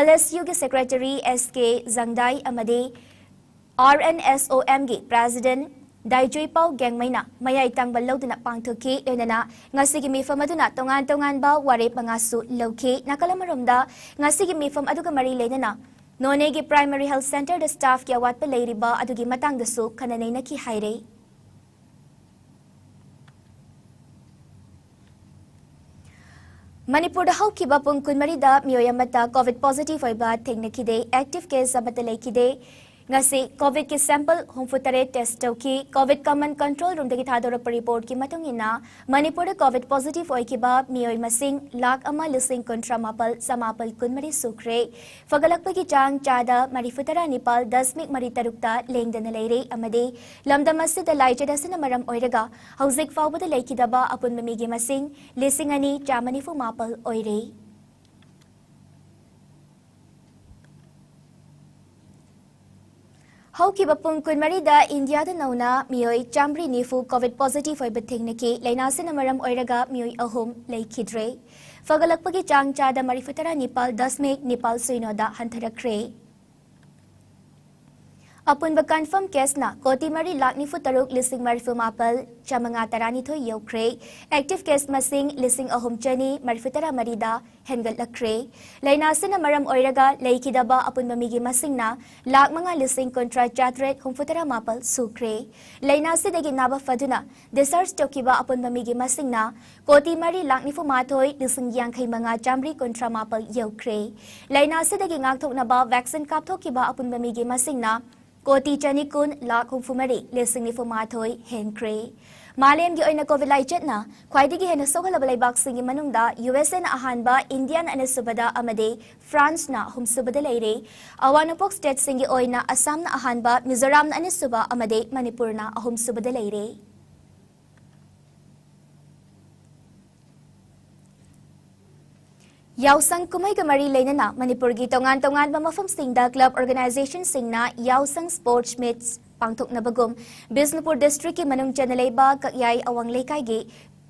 L S U ꯒꯤ ꯁꯦꯀ꯭ꯔꯦꯇꯔꯤ S K ꯖꯪꯗꯥꯏ ꯑꯃꯗꯤ R N S O M ꯒꯤ ꯄ꯭ꯔꯦꯁꯤꯗꯦꯟꯠ ꯗꯥꯏꯖꯨꯏꯄꯥꯎ ꯒꯦꯡꯃꯩꯅ ꯃꯌꯥꯏ ꯇꯥꯡꯕ ꯂꯧꯗꯨꯅ ꯄꯥꯡꯊꯣꯛꯈꯤ꯫ ꯂꯣꯏꯅꯅ ꯉꯁꯤꯒꯤ ꯃꯤꯐꯝ ꯑꯗꯨꯅ ꯇꯣꯉꯥꯟ ꯇꯣꯉꯥꯟꯕ ꯋꯥꯔꯦꯞ ꯃꯉꯥꯁꯨ ꯂꯧꯈꯤ꯫ ꯅꯥꯀꯜ ꯑꯃꯔꯣꯝꯗ ꯉꯁꯤꯒꯤ ꯃꯤꯐꯝ ꯑꯗꯨꯒ ꯃꯔꯤ ꯂꯩꯅꯅ ꯅꯣꯅꯦꯒꯤ primary health centre ꯗ staff ꯀꯤ ꯑꯋꯥꯠꯄ ꯂꯩꯔꯤꯕ ꯑꯗꯨꯒꯤ ꯃꯇꯥꯡꯗꯁꯨ ꯈꯟꯅ ꯅꯩꯅꯈꯤ ꯍꯥꯏꯔꯦ꯫ ꯃꯅꯤꯄꯨꯔꯗ ꯍꯧꯈꯤꯕ ꯄꯨꯡ ꯀꯨꯟꯃꯔꯤꯗ ꯃꯤꯑꯣꯏ ꯑꯃꯠꯇ COVID positive ꯑꯣꯏꯕ ꯊꯦꯡꯅꯈꯤꯗꯦ꯫ Active case ꯑꯃꯠꯇ ꯂꯩꯈꯤꯗꯦ꯫ ꯉꯁꯤ COVID ꯀꯤ sample ꯍꯨꯝꯐꯨ ꯇꯔꯦꯠ test ꯇꯧꯈꯤ꯫ COVID Command Control Room ꯗꯒꯤ ꯊꯥꯗꯣꯔꯛꯄ report ꯀꯤ ꯃꯇꯨꯡ ꯏꯟꯅ, ꯃꯅꯤꯄꯨꯔꯗ COVID positive ꯑꯣꯏꯈꯤꯕ ꯃꯤꯑꯣꯏ ꯃꯁꯤꯡ ꯂꯥꯈ ꯑꯃ ꯂꯤꯁꯤꯡ ꯀꯨꯟꯊ꯭ꯔꯥ ꯃꯥꯄꯜ ꯆꯃꯥꯄꯜ ꯀꯨꯟꯃꯔꯤ ꯁꯨꯈ꯭ꯔꯦ꯫ ꯐꯒꯠꯂꯛꯄꯒꯤ ꯆꯥꯡ ꯆꯥꯗ ꯃꯔꯤꯐꯨ ꯇꯔꯥ ꯅꯤꯄꯥꯜ ꯗꯁꯃꯤꯛ ꯃꯔꯤ ꯇꯔꯨꯛꯇ ꯂꯦꯡꯗꯅ ꯂꯩꯔꯦ ꯑꯃꯗꯤ ꯂꯝꯗꯝ ꯑꯁꯤꯗ ꯂꯥꯏꯆꯠ ꯑꯁꯤꯅ ꯃꯔꯝ ꯑꯣꯏꯔꯒ ꯍꯧꯖꯤꯛ ꯐꯥꯎꯕꯗ ꯂꯩꯈꯤꯗꯕ ꯑꯄꯨꯟꯕ ꯃꯤꯒꯤ ꯃꯁꯤꯡ ꯂꯤꯁꯤꯡ ꯑꯅꯤ ꯆꯥꯝꯃ ꯅꯤꯐꯨ ꯃꯥꯄꯜ ꯑꯣꯏꯔꯦ꯫ ꯍꯧꯈꯤꯕ ꯄꯨꯡ ꯀꯨꯟꯃꯔꯤꯗ ꯏꯟꯗꯤꯌꯥꯗ ꯅꯧꯅ ꯃꯤꯑꯣꯏ ꯆꯥꯃꯔꯤ ꯅꯤꯐꯨ ꯀꯣꯚꯤꯗ ꯄꯣꯖꯤꯇꯤꯚ ꯑꯣꯏꯕ ꯊꯦꯡꯅꯈꯤ꯫ ꯂꯥꯏꯅꯥꯁꯤꯅ ꯃꯔꯝ ꯑꯣꯏꯔꯒ ꯃꯤꯑꯣꯏ ꯑꯍꯨꯝ ꯂꯩꯈꯤꯗ꯭ꯔꯦ꯫ ꯐꯒꯠꯂꯛꯄꯒꯤ ꯆꯥꯡ ꯆꯥꯗ ꯃꯔꯤꯐꯨ ꯇꯔꯥ ꯅꯤꯄꯥꯜ ꯗꯁꯃꯤꯛ ꯅꯤꯄꯥꯜ ꯁꯤꯅꯣꯗ ꯍꯟꯊꯔꯛꯈ꯭ꯔꯦ꯫ ꯑꯄꯨꯟꯕ ꯀꯟꯐꯥꯔꯝ ꯀꯦꯁꯅ ꯀꯣꯇꯤ ꯃꯔꯤ ꯂꯥꯈ ꯅꯤꯐꯨ ꯇꯔꯨꯛ ꯂꯤꯁꯤꯡ ꯃꯔꯤꯐꯨ ꯃꯥꯄꯜ ꯆꯥꯃꯉꯥ ꯇꯔꯥꯅꯤꯊꯣꯏ ꯌꯧꯈ꯭ꯔꯦ꯫ ꯑꯦꯛꯇꯤꯚ ꯀꯦꯁ ꯃꯁꯤꯡ ꯂꯤꯁꯤꯡ ꯑꯍꯨꯝ ꯆꯅꯤ ꯃꯔꯤꯐꯨ ꯇꯔꯥ ꯃꯔꯤꯗ ꯍꯦꯟꯒꯠꯂꯛꯈ꯭ꯔꯦ꯫ ꯂꯥꯏꯅꯥꯁꯤꯅ ꯃꯔꯝ ꯑꯣꯏꯔꯒ ꯂꯩꯈꯤꯗꯕ ꯑꯄꯨꯟꯕ ꯃꯤꯒꯤ ꯃꯁꯤꯡꯅ ꯂꯥꯈ ꯃꯉꯥ ꯂꯤꯁꯤꯡ ꯀꯨꯟꯊ꯭ꯔꯥ ꯆꯥꯇ꯭ꯔꯦꯠ ꯍꯨꯝꯐꯨꯇꯔꯥ ꯃꯥꯄꯜ ꯁꯨꯈ꯭ꯔꯦ꯫ ꯂꯥꯏꯅꯥꯁꯤꯗꯒꯤ ꯅꯥꯕ ꯐꯗꯨꯅ ꯗꯤꯁꯆꯥꯔꯖ ꯇꯧꯈꯤꯕ ꯑꯄꯨꯟꯕ ꯃꯤꯒꯤ ꯃꯁꯤꯡꯅ ꯀꯣꯇꯤ ꯃꯔꯤ ꯂꯥꯈ ꯅꯤꯐꯨ ꯃꯥꯊꯣꯏ ꯂꯤꯁꯤꯡ ꯌꯥꯡꯈꯩ ꯃꯉꯥ ꯆꯥꯃꯔꯤ ꯀꯨꯟꯊ꯭ꯔꯥ ꯃꯥꯄꯜ ꯌꯧꯈ꯭ꯔꯦ꯫ ꯂꯥꯏꯅꯥꯁꯤꯗꯒꯤ ꯉꯥꯛꯊꯣꯛꯅꯕ ꯚꯦꯛꯁꯤꯟ ꯀꯥꯞꯊꯣꯛꯈꯤꯕ ꯑꯄꯨꯟꯕ ꯃꯤꯒꯤ ꯃꯁꯤꯡꯅ ꯀꯣꯇꯤ ꯆꯅꯤ ꯀꯨꯟ ꯂꯥꯈ ꯍꯨꯝꯐꯨ ꯃꯔꯤ ꯂꯤꯁꯤꯡ ꯅꯤꯐꯨ ꯃꯥꯊꯣꯏ ꯍꯦꯟꯈ꯭ꯔꯦ꯫ ꯃꯥꯂꯦꯝꯒꯤ ꯑꯣꯏꯅ ꯀꯣꯚꯤꯗ ꯂꯥꯏꯆꯠꯅ ꯈ꯭ꯋꯥꯏꯗꯒꯤ ꯍꯦꯟꯅ ꯁꯣꯛꯍꯜꯂꯕ ꯂꯩꯕꯥꯛꯁꯤꯡꯒꯤ ꯃꯅꯨꯡꯗ ꯌꯨ ꯑꯦꯁ ꯑꯦꯅ ꯑꯍꯥꯟꯕ, ꯏꯟꯗꯤꯌꯥꯅ ꯑꯅꯤꯁꯨꯕꯗ ꯑꯃꯗꯤ ꯐ꯭ꯔꯥꯟꯁꯅ ꯑꯍꯨꯝꯁꯨꯕꯗ ꯂꯩꯔꯦ꯫ ꯑꯋꯥ ꯅꯣꯡꯄꯣꯛ ꯁ꯭ꯇꯦꯠꯁꯤꯡꯒꯤ ꯑꯣꯏꯅ ꯑꯁꯥꯝꯅ ꯑꯍꯥꯟꯕ, ꯃꯤꯖꯣꯔꯥꯝꯅ ꯑꯅꯤꯁꯨꯕ ꯑꯃꯗꯤ ꯃꯅꯤꯄꯨꯔꯅ ꯑꯍꯨꯝꯁꯨꯕꯗ ꯂꯩꯔꯦ꯫ ꯌꯥꯎꯁꯪ ꯀꯨꯝꯍꯩꯒ ꯃꯔꯤ ꯂꯩꯅꯅ ꯃꯅꯤꯄꯨꯔꯒꯤ ꯇꯣꯉꯥꯟ ꯇꯣꯉꯥꯟꯕ ꯃꯐꯝꯁꯤꯡꯗ ꯀ꯭ꯂꯕ ꯑꯣꯔꯒꯅꯥꯏꯖꯦꯁꯟꯁꯤꯡꯅ ꯌꯥꯎꯁꯪ ꯁ꯭ꯄꯣꯔꯠꯁ ꯃꯤꯠꯁ ꯄꯥꯡꯊꯣꯛꯅꯕꯒꯨꯝ ꯕꯤꯁꯅꯨꯄꯨꯔ ꯗꯤꯁꯇ꯭ꯔꯤꯛꯀꯤ ꯃꯅꯨꯡ ꯆꯟꯅ ꯂꯩꯕ ꯀꯛꯌꯥꯏ ꯑꯋꯥꯡ ꯂꯩꯀꯥꯏꯒꯤ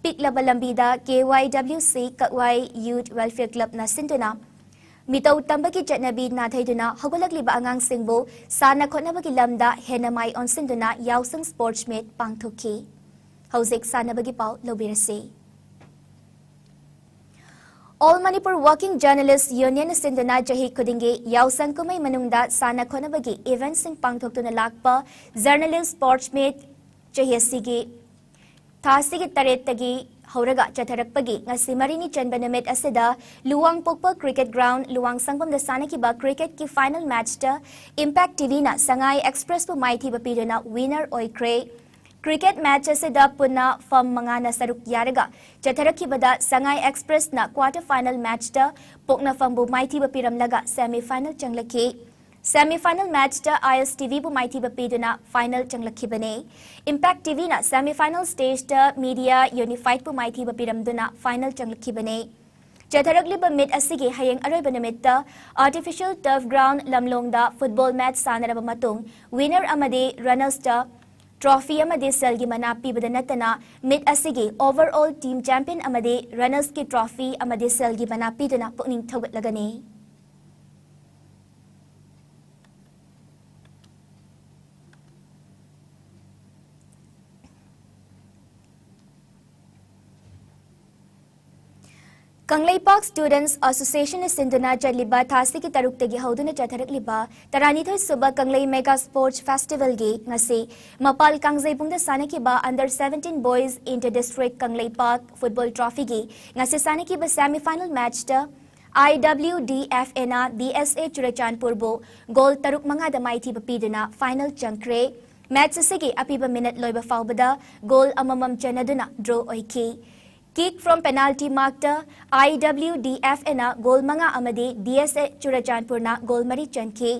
ꯄꯤꯛꯂꯕ ꯂꯝꯕꯤꯗ ꯀꯦ ꯋꯥꯏ ꯗꯕ꯭ꯂꯤꯎ ꯁꯤ ꯀꯛꯋꯥꯏ ꯌꯨꯠ ꯋꯦꯜꯐꯤꯌꯔ ꯀ꯭ꯂꯕꯅ ꯁꯤꯟꯗꯨꯅ ꯃꯤꯇꯧ ꯇꯝꯕꯒꯤ ꯆꯠꯅꯕꯤ ꯅꯥꯊꯩꯗꯨꯅ ꯍꯧꯒꯠꯂꯛꯂꯤꯕ ꯑꯉꯥꯡꯁꯤꯡꯕꯨ ꯁꯥꯟꯅ ꯈꯣꯠꯅꯕꯒꯤ ꯂꯝꯗ ꯍꯦꯟꯅ ꯃꯥꯏ ꯑꯣꯟꯁꯤꯟꯗꯨꯅ ꯌꯥꯎꯁꯪ ꯁ꯭ꯄꯣꯔꯠꯁ ꯃꯤꯠ ꯄꯥꯡꯊꯣꯛꯈꯤ꯫ ꯍꯧꯖꯤꯛ ꯁꯥꯟꯅꯕꯒꯤ ꯄꯥꯎ ꯂꯧꯕꯤꯔꯁꯤ꯫ All Manipur Working Journalist Union ꯁꯤꯟꯗꯨꯅ ꯆꯍꯤ ꯈꯨꯗꯤꯡꯒꯤ ꯌꯥꯎꯁꯪ ꯀꯨꯝꯍꯩ ꯃꯅꯨꯡꯗ ꯁꯥꯟꯅ ꯈꯣꯠꯅꯕꯒꯤ ꯏꯚꯦꯟꯠꯁꯤꯡ ꯄꯥꯡꯊꯣꯛꯇꯨꯅ ꯂꯥꯛꯄ ꯖꯔꯅꯦꯂꯤꯁ꯭ꯠ ꯁ꯭ꯄꯣꯔꯠꯁ ꯃꯤꯠ ꯆꯍꯤ ꯑꯁꯤꯒꯤ ꯊꯥ ꯑꯁꯤꯒꯤ ꯇꯔꯦꯠꯇꯒꯤ ꯍꯧꯔꯒ ꯆꯠꯊꯔꯛꯄꯒꯤ ꯉꯁꯤ ꯃꯔꯤꯅꯤ ꯆꯟꯕ ꯅꯨꯃꯤꯠ ꯑꯁꯤꯗ ꯂꯨꯋꯥꯡꯄꯣꯛꯄ ꯀ꯭ꯔꯤꯀꯦꯠ ꯒ꯭ꯔꯥꯎꯟꯗ ꯂꯨꯋꯥꯡꯁꯪꯕꯝꯗ ꯁꯥꯟꯅꯈꯤꯕ ꯀ꯭ꯔꯤꯀꯦꯠꯀꯤ ꯐꯥꯏꯅꯦꯜ ꯃꯦꯠꯆꯇ ꯏꯝꯄꯦꯛ ꯇꯤꯚꯤꯅ ꯁꯉꯥꯏ ꯑꯦꯛꯁꯄ꯭ꯔꯦꯁꯄꯨ ꯃꯥꯏꯊꯤꯕ ꯄꯤꯗꯨꯅ ꯋꯤꯅꯔ ꯑꯣꯏꯈ꯭ꯔꯦ꯫ ꯀ꯭ꯔꯤꯀꯦꯠ ꯃꯦꯠꯆ ꯑꯁꯤꯗ ꯄꯨꯟꯅ ꯐꯝ ꯃꯉꯥꯅ ꯁꯔꯨꯛ ꯌꯥꯔꯒ ꯆꯠꯊꯔꯛꯈꯤꯕꯗ ꯁꯉꯥꯏ ꯑꯦꯛꯁꯄ꯭ꯔꯦꯁꯅ ꯀ꯭ꯋꯥꯔꯇꯔ ꯐꯥꯏꯅꯦꯜ ꯃꯦꯠꯆꯇ ꯄꯣꯛꯅꯐꯝꯕꯨ ꯃꯥꯏꯊꯤꯕ ꯄꯤꯔꯝꯂꯒ ꯁꯦꯃꯤ ꯐꯥꯏꯅꯦꯜ ꯆꯪꯂꯛꯈꯤ꯫ ꯁꯦꯃꯤ ꯐꯥꯏꯅꯦꯜ ꯃꯦꯠꯆꯇ ꯑꯥꯏ ꯑꯦꯁ ꯇꯤꯚꯤꯕꯨ ꯃꯥꯏꯊꯤꯕ ꯄꯤꯗꯨꯅ ꯐꯥꯏꯅꯦꯜ ꯆꯪꯂꯛꯈꯤꯕꯅꯤ꯫ ꯏꯝꯄꯦꯛ ꯇꯤꯚꯤꯅ ꯁꯦꯃꯤ ꯐꯥꯏꯅꯦꯜ ꯁ꯭ꯇꯦꯖꯇ ꯃꯤꯗꯤꯌꯥ ꯌꯨꯅꯤꯐꯥꯏꯗꯄꯨ ꯃꯥꯏꯊꯤꯕ ꯄꯤꯔꯝꯗꯨꯅ ꯐꯥꯏꯅꯦꯜ ꯆꯪꯂꯛꯈꯤꯕꯅꯤ꯫ ꯆꯠꯊꯔꯛꯂꯤꯕ ꯃꯤꯠ ꯑꯁꯤꯒꯤ ꯍꯌꯦꯡ ꯑꯔꯣꯏꯕ ꯅꯨꯃꯤꯠꯇ artificial turf ground ꯂꯝꯂꯣꯡꯗ football match ꯁꯥꯟꯅꯔꯕ ꯃꯇꯨꯡ winner ꯑꯃꯗꯤ runnersꯇ trophy ꯑꯃꯗꯤ ꯁꯦꯜꯒꯤ ꯃꯅꯥ ꯄꯤꯕꯗ ꯅꯠꯇꯅ ꯃꯤꯠ ꯑꯁꯤꯒꯤ overall team champion ꯑꯃꯗꯤ runnersꯀꯤ trophy ꯑꯃꯗꯤ ꯁꯦꯜꯒꯤ ꯃꯅꯥ ꯄꯤꯗꯨꯅ ꯄꯨꯛꯅꯤꯡ ꯊꯧꯒꯠꯂꯒꯅꯤ꯫ ꯀꯪꯂꯩꯄꯥꯛ Students Associationꯅ ꯁꯤꯟꯗꯨꯅ ꯆꯠꯂꯤꯕ ꯊꯥꯁꯤꯒꯤ ꯇꯔꯨꯛꯇꯒꯤ ꯍꯧꯗꯨꯅ ꯆꯠꯊꯔꯛꯂꯤꯕ ꯇꯔꯥꯅꯤꯊꯣꯏ ꯁꯨꯕ ꯀꯪꯂꯩ Mega Sports Festivalꯒꯤ ꯉꯁꯤ ꯃꯄꯥꯜ ꯀꯥꯡꯖꯩꯕꯨꯡꯗ ꯁꯥꯟꯅꯈꯤꯕ Under seventeen Boys Inter District Kangleipak Football Trophyꯒꯤ ꯉꯁꯤ ꯁꯥꯟꯅꯈꯤꯕ semi final matchꯇ IWDFAꯅ DSA ꯆꯨꯔꯆꯥꯟꯄꯨꯔꯕꯨ goal ꯇꯔꯨꯛ ꯃꯉꯥꯗ ꯃꯥꯏꯊꯤꯕ ꯄꯤꯗꯨꯅ final ꯆꯪꯈ꯭ꯔꯦ꯫ Match ꯑꯁꯤꯒꯤ ꯑꯄꯤꯕ minute ꯂꯣꯏꯕ ꯐꯥꯎꯕꯗ goal ꯑꯃꯃꯝ ꯆꯟꯅꯗꯨꯅ draw ꯑꯣꯏꯈꯤ꯫ Kick from penalty markꯇ IWDFAꯅ goal ꯃꯉꯥ ꯑꯃꯗꯤ DSA ꯆꯨꯔꯆꯥꯟꯄꯨꯔꯅ goal ꯃꯔꯤ ꯆꯟꯈꯤ꯫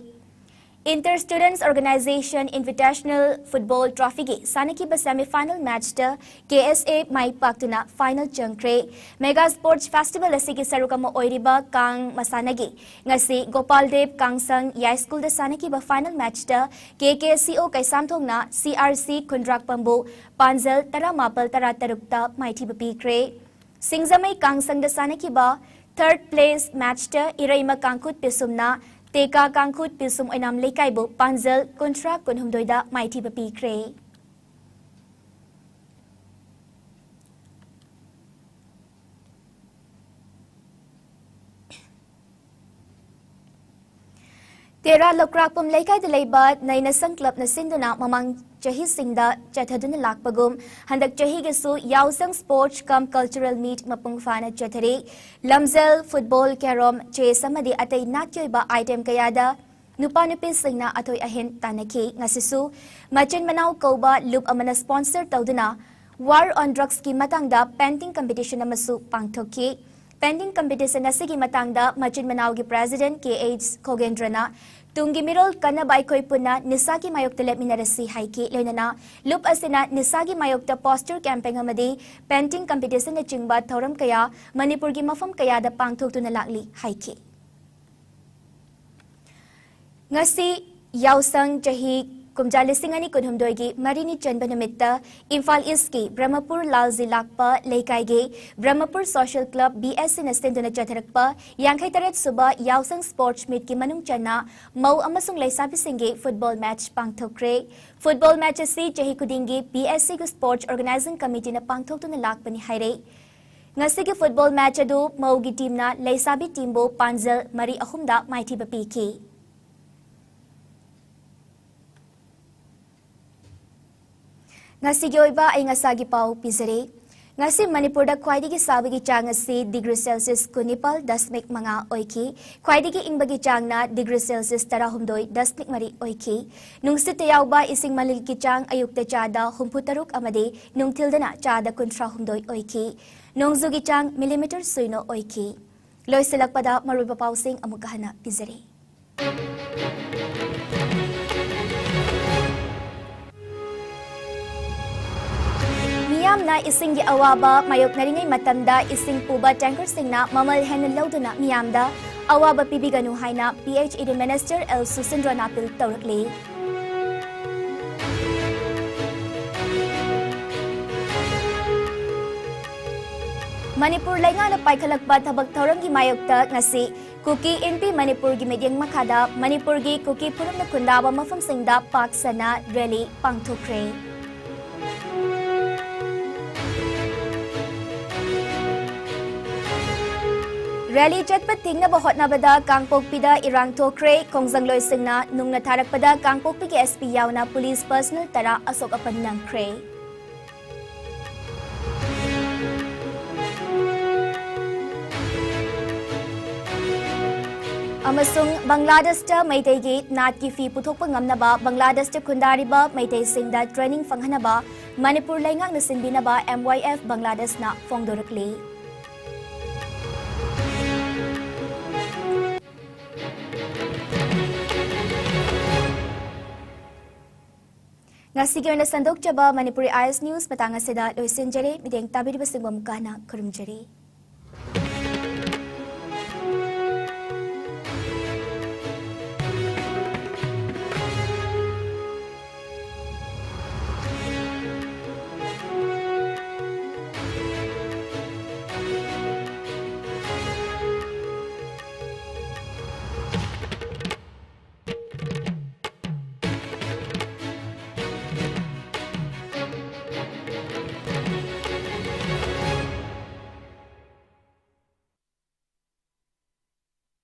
Inter Students Organization Invitational Football Trophyꯒꯤ ꯁꯥꯟꯅꯈꯤꯕ semi final matchꯇ KSA ꯃꯥꯏ ꯄꯥꯛꯇꯨꯅ final ꯆꯪꯈ꯭ꯔꯦ꯫ Mega Sports Festival ꯑꯁꯤꯒꯤ ꯁꯔꯨꯛ ꯑꯃ ꯑꯣꯏꯔꯤꯕ ꯀꯥꯡ ꯃꯁꯥꯟꯅꯒꯤ ꯉꯁꯤ ꯒꯣꯄꯥꯜ ꯗꯦꯕ ꯀꯥꯡꯁꯪ ꯌꯥꯏꯁ꯭ꯀꯨꯜꯗ ꯁꯥꯟꯅꯈꯤꯕ final matchꯇ KKCO ꯀꯩꯁꯥꯝꯊꯣꯡꯅ CRC ꯈꯨꯟꯗ꯭ꯔꯥꯛꯄꯝꯕꯨ ꯄꯥꯟꯖꯜ ꯇꯔꯥꯃꯥꯄꯜ ꯇꯔꯥꯇꯔꯨꯛꯇ ꯃꯥꯏꯊꯤꯕ ꯄꯤꯈ꯭ꯔꯦ꯫ ꯁꯤꯡꯖꯃꯩ ꯀꯥꯡꯁꯪꯗ ꯁꯥꯟꯅꯈꯤꯕ third place matchꯇ ꯏꯔꯩꯃ ꯀꯥꯡꯈꯨꯠ ꯄꯤꯁꯨꯝꯅ ꯇꯦꯀꯥ ꯀꯥꯡꯈꯨꯠ ꯄꯤꯁꯨꯝ ꯑꯣꯏꯅꯥꯝ ꯂꯩꯀꯥꯏꯕꯨ ꯄꯥꯟꯖꯜ ꯀꯨꯟꯊ꯭ꯔꯥ ꯀꯨꯟꯍꯨꯝꯗꯣꯏꯗ ꯃꯥꯏꯊꯤꯕ ꯄꯤꯈ꯭ꯔꯦ꯫ ꯇꯦꯔꯥ ꯂꯧꯀ꯭ꯔꯥꯛꯄꯝ ꯂꯩꯀꯥꯏꯗ ꯂꯩꯕ ꯅꯩꯅꯁꯪ clubꯅ ꯁꯤꯟꯗꯨꯅ ꯃꯃꯥꯡ ꯆꯍꯤꯁꯤꯡꯗ ꯆꯠꯊꯗꯨꯅ ꯂꯥꯛꯄꯒꯨꯝ ꯍꯟꯗꯛ ꯆꯍꯤꯒꯤꯁꯨ ꯌꯥꯎꯁꯪ sports cum cultural meet ꯃꯄꯨꯡ ꯐꯥꯅ ꯆꯠꯊꯔꯤ꯫ ꯂꯝꯖꯦꯜ, football, carom, chess ꯑꯃꯗꯤ ꯑꯇꯩ ꯅꯥꯠꯀꯤ ꯑꯣꯏꯕ item ꯀꯌꯥꯗ ꯅꯨꯄꯥ ꯅꯨꯄꯤꯁꯤꯡꯅ ꯑꯊꯣꯏ ꯑꯍꯦꯟ ꯇꯥꯟꯅꯈꯤ꯫ ꯉꯁꯤꯁꯨ ꯃꯆꯤꯟ ꯃꯅꯥꯎ ꯀꯧꯕ ꯂꯨꯞ ꯑꯃꯅ sponsor ꯇꯧꯗꯨꯅ War on Drugsꯀꯤ ꯃꯇꯥꯡꯗ painting competition ꯑꯃꯁꯨ ꯄꯥꯡꯊꯣꯛꯈꯤ꯫ Painting competition ꯑꯁꯤꯒꯤ ꯃꯇꯥꯡꯗ ꯃꯆꯤꯟ ꯃꯅꯥꯎꯒꯤ president ꯀꯦ ꯑꯩꯆ ꯈꯣꯒꯦꯟꯗ꯭ꯔꯅ ꯇꯨꯡꯒꯤ ꯃꯤꯔꯣꯜ ꯀꯟꯅꯕ ꯑꯩꯈꯣꯏ ꯄꯨꯟꯅ ꯅꯤꯁꯥꯒꯤ ꯃꯥꯌꯣꯛꯇ ꯂꯦꯞꯃꯤꯟꯅꯔꯁꯤ ꯍꯥꯏꯈꯤ꯫ ꯂꯣꯏꯅꯅ ꯂꯨꯞ ꯑꯁꯤꯅ ꯅꯤꯁꯥꯒꯤ ꯃꯥꯌꯣꯛꯇ poster campaign ꯑꯃꯗꯤ painting competitionꯅꯆꯤꯡꯕ ꯊꯧꯔꯝ ꯀꯌꯥ ꯃꯅꯤꯄꯨꯔꯒꯤ ꯃꯐꯝ ꯀꯌꯥꯗ ꯄꯥꯡꯊꯣꯛꯇꯨꯅ ꯂꯥꯛꯂꯤ ꯍꯥꯏꯈꯤ꯫ ꯉꯁꯤ ꯌꯥꯎꯁꯪ ꯆꯍꯤ ꯀꯨꯝꯖꯥ ꯂꯤꯁꯤꯡ ꯑꯅꯤ ꯀꯨꯟꯍꯨꯝꯗꯣꯏꯒꯤ ꯃꯔꯤꯅꯤ ꯆꯟꯕ ꯅꯨꯃꯤꯠꯇ ꯏꯝꯐꯥꯜ ꯏꯁꯀꯤ ꯕ꯭ꯔꯍꯃꯄꯨꯔ ꯂꯥꯜꯖꯤ ꯂꯥꯛꯄ ꯂꯩꯀꯥꯏꯒꯤ ꯕ꯭ꯔꯍꯃꯄꯨꯔ Social Club BSCꯅ ꯁꯤꯟꯗꯨꯅ ꯆꯠꯊꯔꯛꯄ ꯌꯥꯡꯈꯩ ꯇꯔꯦꯠ ꯁꯨꯕ ꯌꯥꯎꯁꯪ sports meetꯀꯤ ꯃꯅꯨꯡ ꯆꯟꯅ ꯃꯧ ꯑꯃꯁꯨꯡ ꯂꯩꯁꯥꯕꯤꯁꯤꯡꯒꯤ football match ꯄꯥꯡꯊꯣꯛꯈ꯭ꯔꯦ꯫ Football match ꯑꯁꯤ ꯆꯍꯤ ꯈꯨꯗꯤꯡꯒꯤ BSCꯒꯤ sports organizing committeeꯅ ꯄꯥꯡꯊꯣꯛꯇꯨꯅ ꯂꯥꯛꯄꯅꯤ ꯍꯥꯏꯔꯦ꯫ ꯉꯁꯤꯒꯤ football match ꯑꯗꯨ ꯃꯧꯒꯤ teamꯅ ꯂꯩꯁꯥꯕꯤ teamꯕꯨ ꯄꯥꯟꯖꯜ ꯃꯔꯤ ꯑꯍꯨꯝꯗ ꯃꯥꯏꯊꯤꯕ ꯄꯤꯈꯤ꯫ ꯉꯁꯤꯒꯤ ꯑꯣꯏꯕ ꯑꯏꯪ ꯑꯁꯥꯒꯤ ꯄꯥꯎ ꯄꯤꯖꯔꯤ꯫ ꯉꯁꯤ ꯃꯅꯤꯄꯨꯔꯗ ꯈ꯭ꯋꯥꯏꯗꯒꯤ ꯁꯥꯕꯒꯤ ꯆꯥꯡ ꯑꯁꯤ degree Celsius ꯀꯨꯟꯅꯤꯄꯥꯜ ꯗꯁꯃꯤꯛ ꯃꯉꯥ ꯑꯣꯏꯈꯤ꯫ ꯈ꯭ꯋꯥꯏꯗꯒꯤ ꯏꯪꯕꯒꯤ ꯆꯥꯡꯅ degree Celsius ꯇꯔꯥꯍꯨꯝꯗꯣꯏ ꯗꯁꯃꯤꯛ ꯃꯔꯤ ꯑꯣꯏꯈꯤ꯫ ꯅꯨꯡꯁꯤꯠꯇ ꯌꯥꯎꯕ ꯏꯁꯤꯡ ꯃꯅꯤꯜꯒꯤ ꯆꯥꯡ ꯑꯌꯨꯛꯇ ꯆꯥꯗ ꯍꯨꯝꯐꯨ ꯇꯔꯨꯛ ꯑꯃꯗꯤ ꯅꯨꯡꯊꯤꯜꯗꯅ ꯆꯥꯗ ꯀꯨꯟꯊ꯭ꯔꯥ ꯍꯨꯝꯗꯣꯏ ꯑꯣꯏꯈꯤ꯫ ꯅꯣꯡꯖꯨꯒꯤ ꯆꯥꯡ millimeter ꯁꯨꯏꯅꯣ ꯑꯣꯏꯈꯤ꯫ ꯂꯣꯏꯁꯤꯜꯂꯛꯄꯗ ꯃꯔꯨꯑꯣꯏꯕ ꯄꯥꯎꯁꯤꯡ ꯑꯃꯨꯛꯀ ꯍꯟꯅ ꯄꯤꯖꯔꯤ꯫ ꯃꯤꯌꯥꯝꯅ ꯏꯁꯤꯡꯒꯤ ꯑꯋꯥꯕ ꯃꯥꯌꯣꯛꯅꯔꯤꯉꯩ ꯃꯇꯝꯗ ꯏꯁꯤꯡ ꯄꯨꯕ tankerꯁꯤꯡꯅ ꯃꯃꯜ ꯍꯦꯟꯅ ꯂꯧꯗꯨꯅ ꯃꯤꯌꯥꯝꯗ ꯑꯋꯥꯕ ꯄꯤꯕꯤꯒꯅꯨ ꯍꯥꯏꯅ PHED minister L ꯁꯨꯁꯤꯟꯗ꯭ꯔꯣꯅ appeal ꯇꯧꯔꯛꯂꯤ꯫ Manipur ꯂꯩꯉꯥꯛꯅ ꯄꯥꯏꯈꯠꯂꯛꯄ ꯊꯕꯛ ꯊꯧꯔꯝꯒꯤ ꯃꯥꯌꯣꯛꯇ ꯉꯁꯤ ꯀꯨꯀꯤ ꯏꯟꯄꯤ ꯃꯅꯤꯄꯨꯔꯒꯤ ꯃꯤꯠꯌꯦꯡ ꯃꯈꯥꯗ ꯃꯅꯤꯄꯨꯔꯒꯤ ꯀꯨꯀꯤ ꯐꯨꯔꯨꯞꯅ ꯈꯨꯟꯗꯥꯕ ꯃꯐꯝꯁꯤꯡꯗ ꯄꯥꯛ ꯁꯟꯅ rally ꯄꯥꯡꯊꯣꯛꯈ꯭ꯔꯦ꯫ Rally ꯆꯠꯄ ꯊꯤꯡꯅꯕ ꯍꯣꯠꯅꯕꯗ ꯀꯥꯡꯄꯣꯛꯄꯤꯗ ꯏꯔꯥꯡ ꯊꯣꯛꯈ꯭ꯔꯦ꯫ ꯈꯣꯡꯖꯪꯂꯣꯏꯁꯤꯡꯅ ꯅꯨꯡꯅ ꯊꯥꯔꯛꯄꯗ ꯀꯥꯡꯄꯣꯛꯄꯤꯒꯤ SP ꯌꯥꯎꯅ police personnel ꯇꯔꯥ ꯑꯁꯣꯛ ꯑꯄꯟ ꯅꯪꯈ꯭ꯔꯦ꯫ ꯑꯃꯁꯨꯡ ꯕꯪꯒ꯭ꯂꯥꯗꯦꯁꯇ ꯃꯩꯇꯩꯒꯤ ꯅꯥꯠꯀꯤ ꯐꯤ ꯄꯨꯊꯣꯛꯄ ꯉꯝꯅꯕ ꯕꯪꯒ꯭ꯂꯥꯗꯦꯁꯇ ꯈꯨꯟꯗꯥꯔꯤꯕ ꯃꯩꯇꯩꯁꯤꯡꯗ training ꯐꯪꯍꯟꯅꯕ ꯃꯅꯤꯄꯨꯔ ꯂꯩꯉꯥꯛꯅ ꯁꯤꯟꯕꯤꯅꯕ MYF ꯕꯪꯒ꯭ꯂꯥꯗꯦꯁꯅ ꯐꯣꯡꯗꯣꯔꯛꯂꯤ꯫ ꯉꯁꯤꯒꯤ ꯑꯣꯏꯅ ꯁꯟꯗꯣꯛꯆꯕ ꯃꯅꯤꯄꯨꯔꯤ ꯑꯥꯏ ꯑꯦꯁ ꯅ꯭ꯌꯨꯁ ꯃꯇꯥꯡ ꯑꯁꯤꯗ ꯂꯣꯏꯁꯤꯟꯖꯔꯦ꯫ ꯃꯤꯠꯌꯦꯡ ꯇꯥꯕꯤꯔꯤꯕꯁꯤꯡꯕꯨ ꯑꯃꯨꯛꯀ ꯍꯟꯅ ꯈꯨꯔꯨꯝꯖꯔꯤ꯫